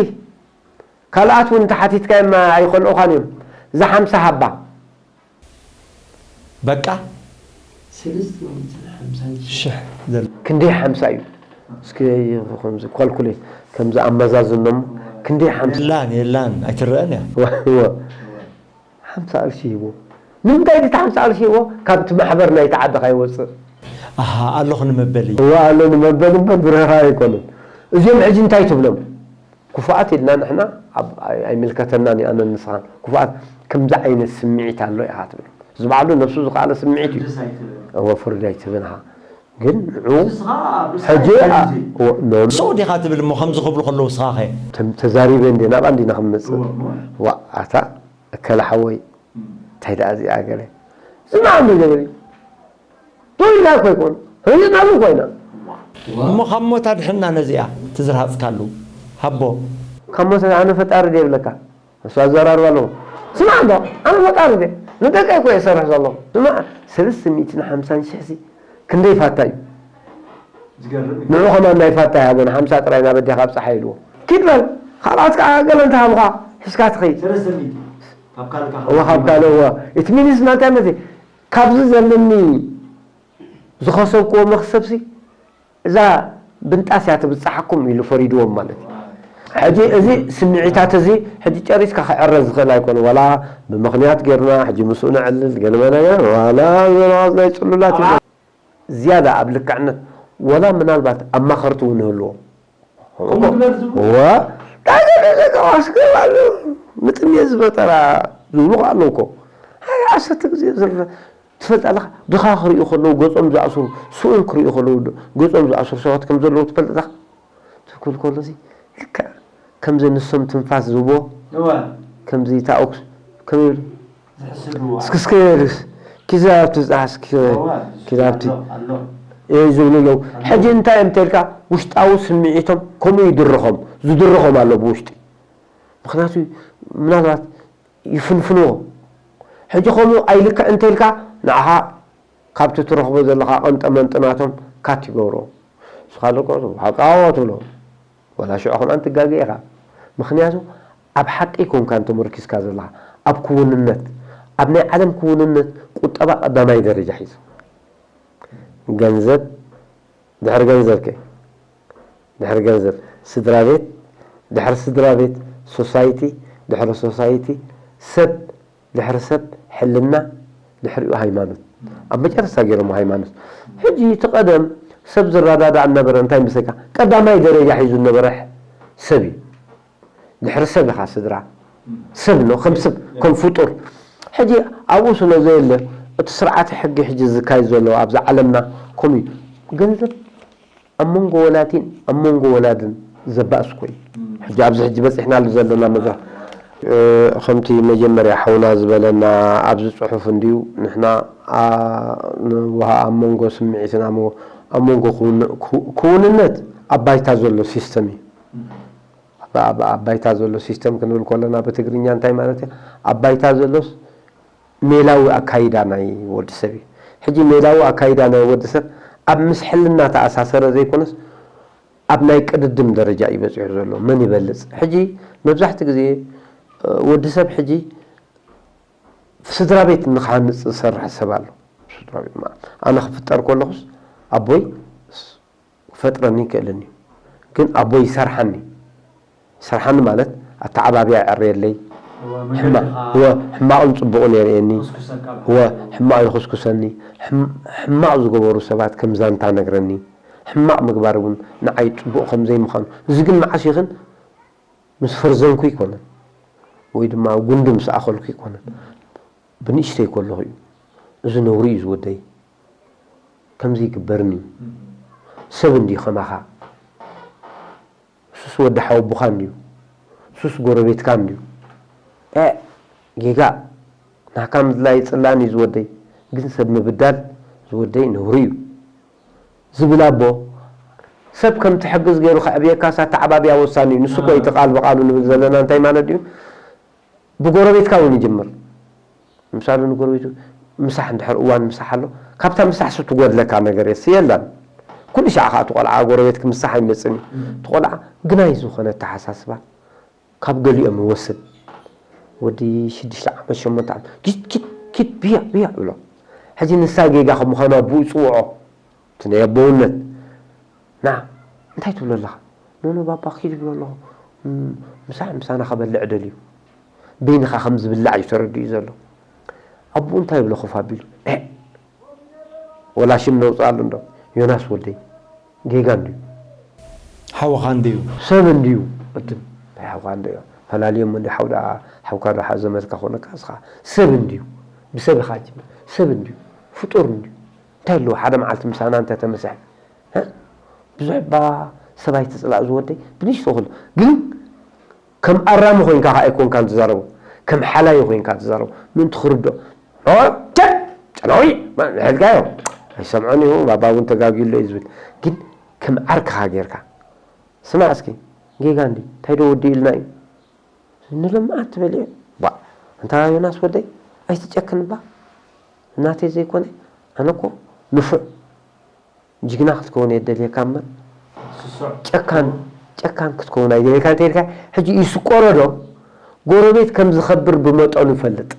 ካልኣት እውን እንተሓቲትካዮም ኣይኸልኡኻን እዮም። እዛ ሓምሳ ሃባ። በቃ ሰለስተ ሚእትን ሓምሳን ሽሕ ዘለ-፣ ክንደይ ሓምሳ እዩ? እስኪ ከምዚ ኳልኩሌት ከምዚ ኣመዛዝኖም። ክንደይ ሓምሳ? የላን፣ የላን፣ ኣይትረአን እያ። ወ-፣ ወ-፣ ሓምሳ ቅርሺ ሂቦ። ንምንታይ ድቲ ሓምሳ ቅርሺ ሂቦ? ካብቲ ማሕበር ናይቲ ዓዲ ከይወፅእ። ኣሃ፣ ኣለኹ ንመበሊ። እዋ ኣሎ ንመበሊ እምበር ብርህራህ ኣይኮነን። እዚኦም ሕጂ እንታይ ትብሎም? ክፉኣት ኢልና ንሕና ኣብ-፣ ኣይ-፣ ኣይምልከተናን እዩ ኣነን ንስኻን። ክፉኣት ከምዚ ዓይነት ስምዒት ኣሎ ኢኻ ትብሎም። እዚ ባዕሉ ነብሱ ዝኸኣለ ስምዒት እዩ። ፍርድስ ኣይትህብን። እወ ፍርዲ ኣይትህብን ኢኻ። ግን ንዑ ንስኻ ኣብ ርእስኻ ሕጂ ኣይትህብን ኣ-፣ እዩ። እወ፣ ኖ፣ ኖ። ሰው ዲኻ ትብል እሞ ከምዚ ክብሉ ከለዉ ስኻ ኸ? ተም-፣ ተዛሪበ እንዴ ናብኣ እንዲና ክንመጽእ። እወ እሞ። ዋ ኣታ እከለ ሓወይ እንታይ ደኣ እዚኣ ገለ ዝማዕም ገበሪ ኮይና እኮ ይኮን ህዝናሉ ኮይና እሞ ካብ ሞት ኣድሕና ነዚኣ ትዝርሃጽካሉ ሃቦ። ካብ ሞት ኣነ ፈጣሪ ደይብለካ እሱ ኣዘራርባ ኣለዎ። ስማዕ እንዶ ኣነ ፈጣሪ ደ ንደቀይ እኮ የሰርሕ ዘሎ። ስማዕ ሰለስተ ሚእትን ሓምሳን ሽሕ ሲ ክንደይ ፋታ እዩ። ዝገርም እዩ። ንዑ ከማን ናይ ፋታ ይሃቦ ንሓምሳ ጥራይ ናብ ኣዴኻ ኣብፅሓ ኢልዎ። ኪድ በል ካልኣት ከዓ ገለ እንተሃብኻ ሒዝካ ትኸይድ። ሰለስተ ሚእቲ ካብ ካልካ እወ ካብ ካልእ እወ እቲ ሚኒስ ናንታይ መት ካብዚ ዘለኒ ዝኸሰብክዎ መኽሰብሲ እዛ ብንጣስ እያ ትብፅሓኩም ኢሉ ፈሪድዎም ማለት እዩ። ሕጂ እዚ ስምዒታት እዚ ሕጂ ጨሪስካ ክዕረ ዝኽእል ኣይኮነ ዋላ ብምኽንያት ጌርና ሕጂ ምስኡ ነዕልል ገለመለ ዋላ ዘረዋዝ ናይ ፅሉላት እዩ። ዝያዳ ኣብ ልክዕነት ዋላ ምናልባት ኣማኸርቲ እውን ይህልዎ ከምኡ ግበር ዝብሉ ዋ ዳገ ዘገባስገባሉ ምጥምየ ዝፈጠራ ዝብሉ ኣለዉ እኮ ሓደ ዓሰርተ ግዜ ዝርረ ትፈልጥ ኣለኻ ድኻ ክርእዩ ከለዉ ገጾም ዝኣስሩ ስኡን ክርእዩ ከለዉ ገጾም ዝኣስሩ ሰባት ከም ዘለዉ ትፈልጥ ኣለኻ ትብል ከሎ እዚ ልክዕ ከምዚ ንሶም ትንፋስ ዝህቦ እወ ከምዚ ታኦክስ ከመይ ይብሉ ዝሕስብዎ እስክስከ ርስ ኪዛ ኣብቲ ዝፀሓስ እወ ኪዛብቲ ኣሎ ኣሎ እየ ዝብሉ ኣለዉ ሕጂ እንታይ እዮም ተልካ ውሽጣዊ ስምዒቶም ከምኡ ይድርኾም ዝድርኾም ኣሎ ብውሽጢ ምክንያቱ ምናልባት ይፍንፍንዎ ሕጂ ከምኡ ኣይልክዕ እንተልካ ንዓኻ ካብቲ ትረኽቦ ዘለኻ ቀንጠመንጢ ናቶም ካት ይገብሮ ንስኻ ደቆ ሓቃዎ ትብሎ ወላ ሽዑ ከምኣን ትጋገ ኢኻ ምክንያቱ ኣብ ሓቂ ኮንካን ተመርኪስካ ዘለኻ ኣብ ክውንነት ኣብ ናይ ዓለም ክውንነት ቁጠባ ቀዳማይ ደረጃ ሒዙ ገንዘብ ድሕሪ ገንዘብ ከ ድሕሪ ገንዘብ ስድራ ቤት ድሕሪ ስድራ ቤት ሶሳይቲ ድሕሪ ሶሳይቲ ሰብ ድሕሪ ሰብ ሕልና ድሕሪኡ ሃይማኖት ኣብ መጨረስታ ገይሮሞ ሃይማኖት ሕጂ እቲ ቀደም ሰብ ዝረዳዳእ እናበረ እንታይ ምስልካ ቀዳማይ ደረጃ ሒዙ ዝነበረ ሰብ እዩ ድሕሪ ሰብ ኢኻ ስድራ ሰብ ነው ከም ሰብ ከም ፍጡር ሕጂ ኣብኡ ስለ ዘየለ እቲ ስርዓተ ሕጊ ሕጂ ዝካየድ ዘሎ ኣብዚ ዓለምና ከምኡ እዩ ገንዘብ ኣብ መንጎ ወላዲን ኣብ መንጎ ወላድን ዘባእስ እኮ እዩ ሕጂ ኣብዚ ሕጂ በፂሕናሉ ዘለና መድረክ ከምቲ መጀመርያ ሓውና ዝበለና ኣብዚ ፅሑፍ እንድዩ ንሕና ውሃ ኣብ መንጎ ስምዒትን ኣብ መንጎ ክውንነት ኣብ ባይታ ዘሎ ሲስተም እዩ ኣብ ባይታ ዘሎ ሲስተም ክንብል ከለና ብትግርኛ እንታይ ማለት እዩ ኣብ ባይታ ዘሎስ ሜላዊ ኣካይዳ ናይ ወዲ ሰብ እዩ ሕጂ ሜላዊ ኣካይዳ ናይ ወዲ ሰብ ኣብ ምስ ሕልና ተኣሳሰረ ዘይኮነስ ኣብ ናይ ቅድድም ደረጃ እዩ በፂሑ ዘሎ መን ይበልፅ ሕጂ መብዛሕቲ ግዜ ወዲ ሰብ ሕጂ ስድራ ቤት ንክሃንፅ ዝሰርሕ ሰብ ኣሎ ስድራ ቤት ማለት ኣነ ክፍጠር ከለኹስ ኣቦይ ክፈጥረኒ ይክእልን እዩ ግን ኣቦይ ይሰርሓኒ ይሰርሓኒ ማለት ኣተዓባብያ ይዕርየለይ ሕማቕን ፅቡቕን የርእየኒ ሕማቕ ይኹስኩሰኒ ሕማቕ ዝገበሩ ሰባት ከም ዛንታ ነግረኒ ሕማቕ ምግባር እውን ንዓይ ፅቡቕ ከም ዘይምዃኑ እዚ ግን መዓስ ይኽን ምስ ፈርዘንኩ ይኮነን ወይ ድማ ጉንዲ ምስ ኣኸልኩ ይኮነን ብንእሽተይ ከለኹ እዩ እዚ ነውሪ እዩ ዝወደይ ከምዚ ይግበርኒ እዩ ሰብ እንዲ ከማኻ ሱስ ወዲ ሓወቡኻ እንዲዩ ሱስ ጎረቤትካ እንዲዩ እ ጌጋ ናካ ምድላይ ይፅላእን እዩ ዝወደይ ግን ሰብ ምብዳል ዝወደይ ነውሪ እዩ ዝብል ኣቦ ሰብ ከም ትሕግዝ ገይሩ ከዕብየካስ ኣተዓባብያ ወሳኒ እዩ። ንሱ እኮ እዩ እቲ ቃል ብቃሉ ንብል ዘለና እንታይ ማለት ድዩ? ብጎረቤትካ እውን ይጅምር። ምሳሉ ንጎረቤቱ ምሳሕ እንድሕር እዋን ምሳሕ ኣሎ ካብታ ምሳሕ ሱ ትጎድለካ ነገር የስ የላን። ኩሉ ሻዕ ከዓ እቲ ቆልዓ ጎረቤትክ ምሳሕ ኣይመፅን እዩ። እቲ ቆልዓ ግናይ ዝኾነ ኣተሓሳስባ ካብ ገሊኦም ይወስድ። ወዲ ሽዱሽተ ዓመት ሸሞንተ ዓመት ኪድ ኪድ ኪድ ብያ ብያ ይብሎ። ሕጂ ንሳ ጌጋ ከም ምዃኑ ኣቦኡ ይፅውዖ። እቲ ናይ ኣቦውነት ና እንታይ ትብሎ ኣለኻ? ኖኖ ባባ ኪድ ይብሎ ኣለኹ። ምሳሕ ምሳና ከበልዕ ደልዩ። በይንኻ ከም ዝብላዕ እዩ ተረዲኡ ዘሎ። ኣቦኡ እንታይ ይብሎ ኮፍ ኣቢሉ? ኤእ! ወላ ሽም ነውፅኣሉ እንዶ። ዮናስ ወደይ ጌጋ እንድዩ። ሓውኻ እንድዩ። ሰብ እንድዩ። ቅድም ናይ ሓውካ እንድዩ። ፈላልዮም እንዲ ሓው ደኣ ሓውካ ዶ ሓ ዘመድካ ኮነካ እስኻ ሰብ እንድዩ። ብሰብ ኢኻ ጅምር። ሰብ እንድዩ። ፍጡር እንድዩ። እንታይ ኣለዎ ሓደ መዓልቲ ምሳና እንተ ተመሰሐ? እ? ብዙሕ እባ ሰብ ኣይትጽላእ ዝወደይ። ብንሽቶ ኩሉ። ግን ከም ኣራሚ ኮይንካ ከኣ ኣይኮንካን ትዛረቦ። ከም ሓላዪ ኮይንካ ትዛረቦ። ምእንቲ ክርድኦ። ኦ፣ ቸ! ጨናዊ! ንሕልካዮ። ኣይሰምዖን እዩ። ባባ እውን ተጋግዩ ኣሎ እዩ ዝብል። ግን ከም ዓርክኻ ጌርካ። ስማዕ እስኪ። ጌጋ እንዲ። እንታይ ዶ ወዲ ኢልና እዩ? ንልምዓት ትበል እዩ። ዋ፣ እንታ ዮናስ ወደይ፣ ኣይትጨክን እባ። ናተይ ዘይኮነ፣ ኣነ እኮ ንፉዕ ጅግና ክትከውን እየ ደልየካ እምበር፣ ጨካን፣ ጨካን ክትከውን ኣይደልየካ እንተ ኢልካ፣ ሕጂ ይስቆሮ ዶ? ጎረቤት ከም ዝኸብር ብመጠኑ ይፈልጥ።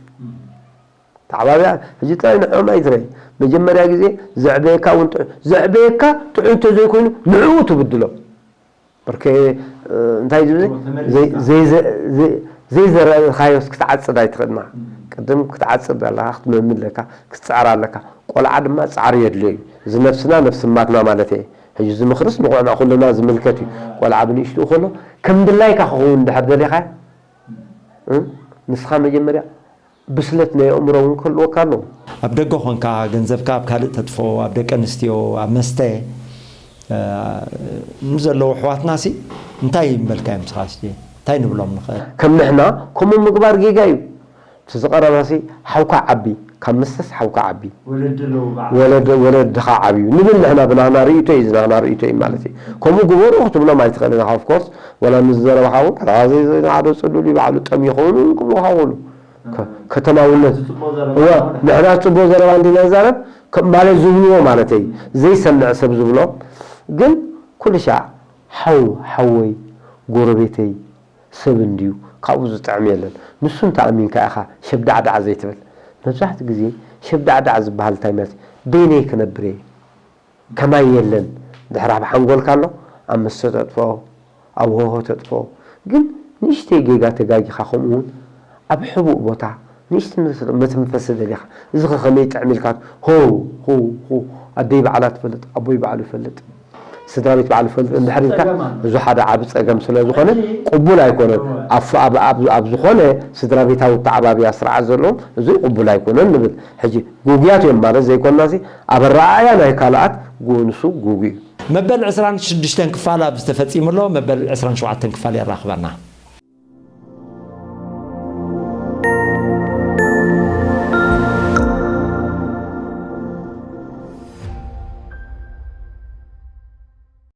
ተዓባቢያ፣ ሕጂ ጥራይ ንዕኦም ኣይትረይ። መጀመርያ ግዜ ዘዕበየካ እውን ጥዑ-፣ ዘዕበየካ ጥዑይ እንተዘይኮይኑ ንዕኡ ትብድሎ። በርከ እንታይ ዝብል ዘይዘረእካዮስ ክትዓፅድ ኣይትኽእልና። ቅድም ክትዓፅድ ኣለካ ክትመሚ ኣለካ ክትፅዕር ኣለካ። ቆልዓ ድማ ፃዕሪ የድልዮ እዩ። እዚ ነፍስና ነፍሲ እማትና ማለት እየ። ሕጂ እዚ ምኽርስ ንቆዕና ኩልና ዝምልከት እዩ። ቆልዓ ብንእሽትኡ ከሎ ከም ድላይካ ክኸውን እንድሕር ደሊኻ ንስኻ መጀመርያ ብስለት ናይ ኣእምሮ እውን ክህልወካ ኣለዎ። ኣብ ደገ ኾንካ ገንዘብካ ኣብ ካልእ ተጥፎ፣ ኣብ ደቂ ኣንስትዮ፣ ኣብ መስተ ንዘለዉ ኣሕዋትና ሲ እንታይ ምበልካዮም ንስኻ ሲ እንታይ ንብሎም ንኽእል? ከም ንሕና ከምኡ ምግባር ጌጋ እዩ። እቲ ዝቐረባሲ ሓውካ ዓቢ፣ ካብ መስተስ ሓውካ ዓቢ፣ ወለድኻ ዓብዩ ንብል ንሕና ብናህና ርእይቶ እዩ፣ ዝናህና ርእይቶ እዩ ማለት እዩ። ከምኡ ግበሩ ክትብሎም ኣይትኽእልን ኢኻ። ኦፍኮርስ ወላ ንዝዘረብኻ እውን ቀረባ ዘይዘይናዓዶ ጽሉል እዩ፣ ባዕሉ ጠም ይኸውን እውን ክብሉኻ ይኽእሉ። ከተማውነት እወ ንሕና ጽቡቕ ዘረባ እንዲና ንዛረብ ማለት ዝብልዎ ማለት እዩ። ዘይሰምዕ ሰብ ዝብሎ ግን ኩሉ ሻዕ ሓው ሓወይ ጎረቤተይ ሰብ እንድዩ ካብኡ ዝጥዕም የለን። ንሱ እንተኣሚንካ ኢኻ ሸብዳዕዳዕ ዘይትብል። መብዛሕትኡ ግዜ ሸብዳዕዳዕ ዝበሃል እንታይ ማለት እዩ? በይነይ ክነብር እየ። ከማይ የለን። ድሕር ኣብ ሓንጎልካ ኣሎ፣ ኣብ መስተ ተጥፍኦ፣ ኣብ ሆሆ ተጥፍኦ። ግን ንእሽተይ ጌጋ ተጋጊኻ ከምኡ እውን ኣብ ሕቡእ ቦታ ንእሽተይ መተንፈሲ ደሊኻ። እዚ ኸ ከመይ ይጥዕም ኢልካ ሆው ሆው ሆው ኣደይ ባዕላ ትፈልጥ፣ ኣቦይ ባዕሉ ይፈልጥ፣ ስድራ ቤት ባዕሉ ይፈልጥ እንድሕር ኢልካ እዚ ሓደ ዓቢ ጸገም ስለ ዝኾነ ቅቡል ኣይኮነን። ኣብ ዝኾነ ስድራ ቤታዊ ኣተዓባብያ ስርዓት ዘለዎም እዚ ቅቡል ኣይኮነን ንብል። ሕጂ ጉጉያት እዮም ማለት ዘይኮንናሲ ኣብ ኣረኣእያ ናይ ካልኣት ንሱ ጉጉ እዩ። መበል ዕስራን ሽዱሽተን ክፋል ኣብዚ ተፈጺሙ ኣሎ። መበል ዕስራን ሸውዓተን ክፋል የራኽበና።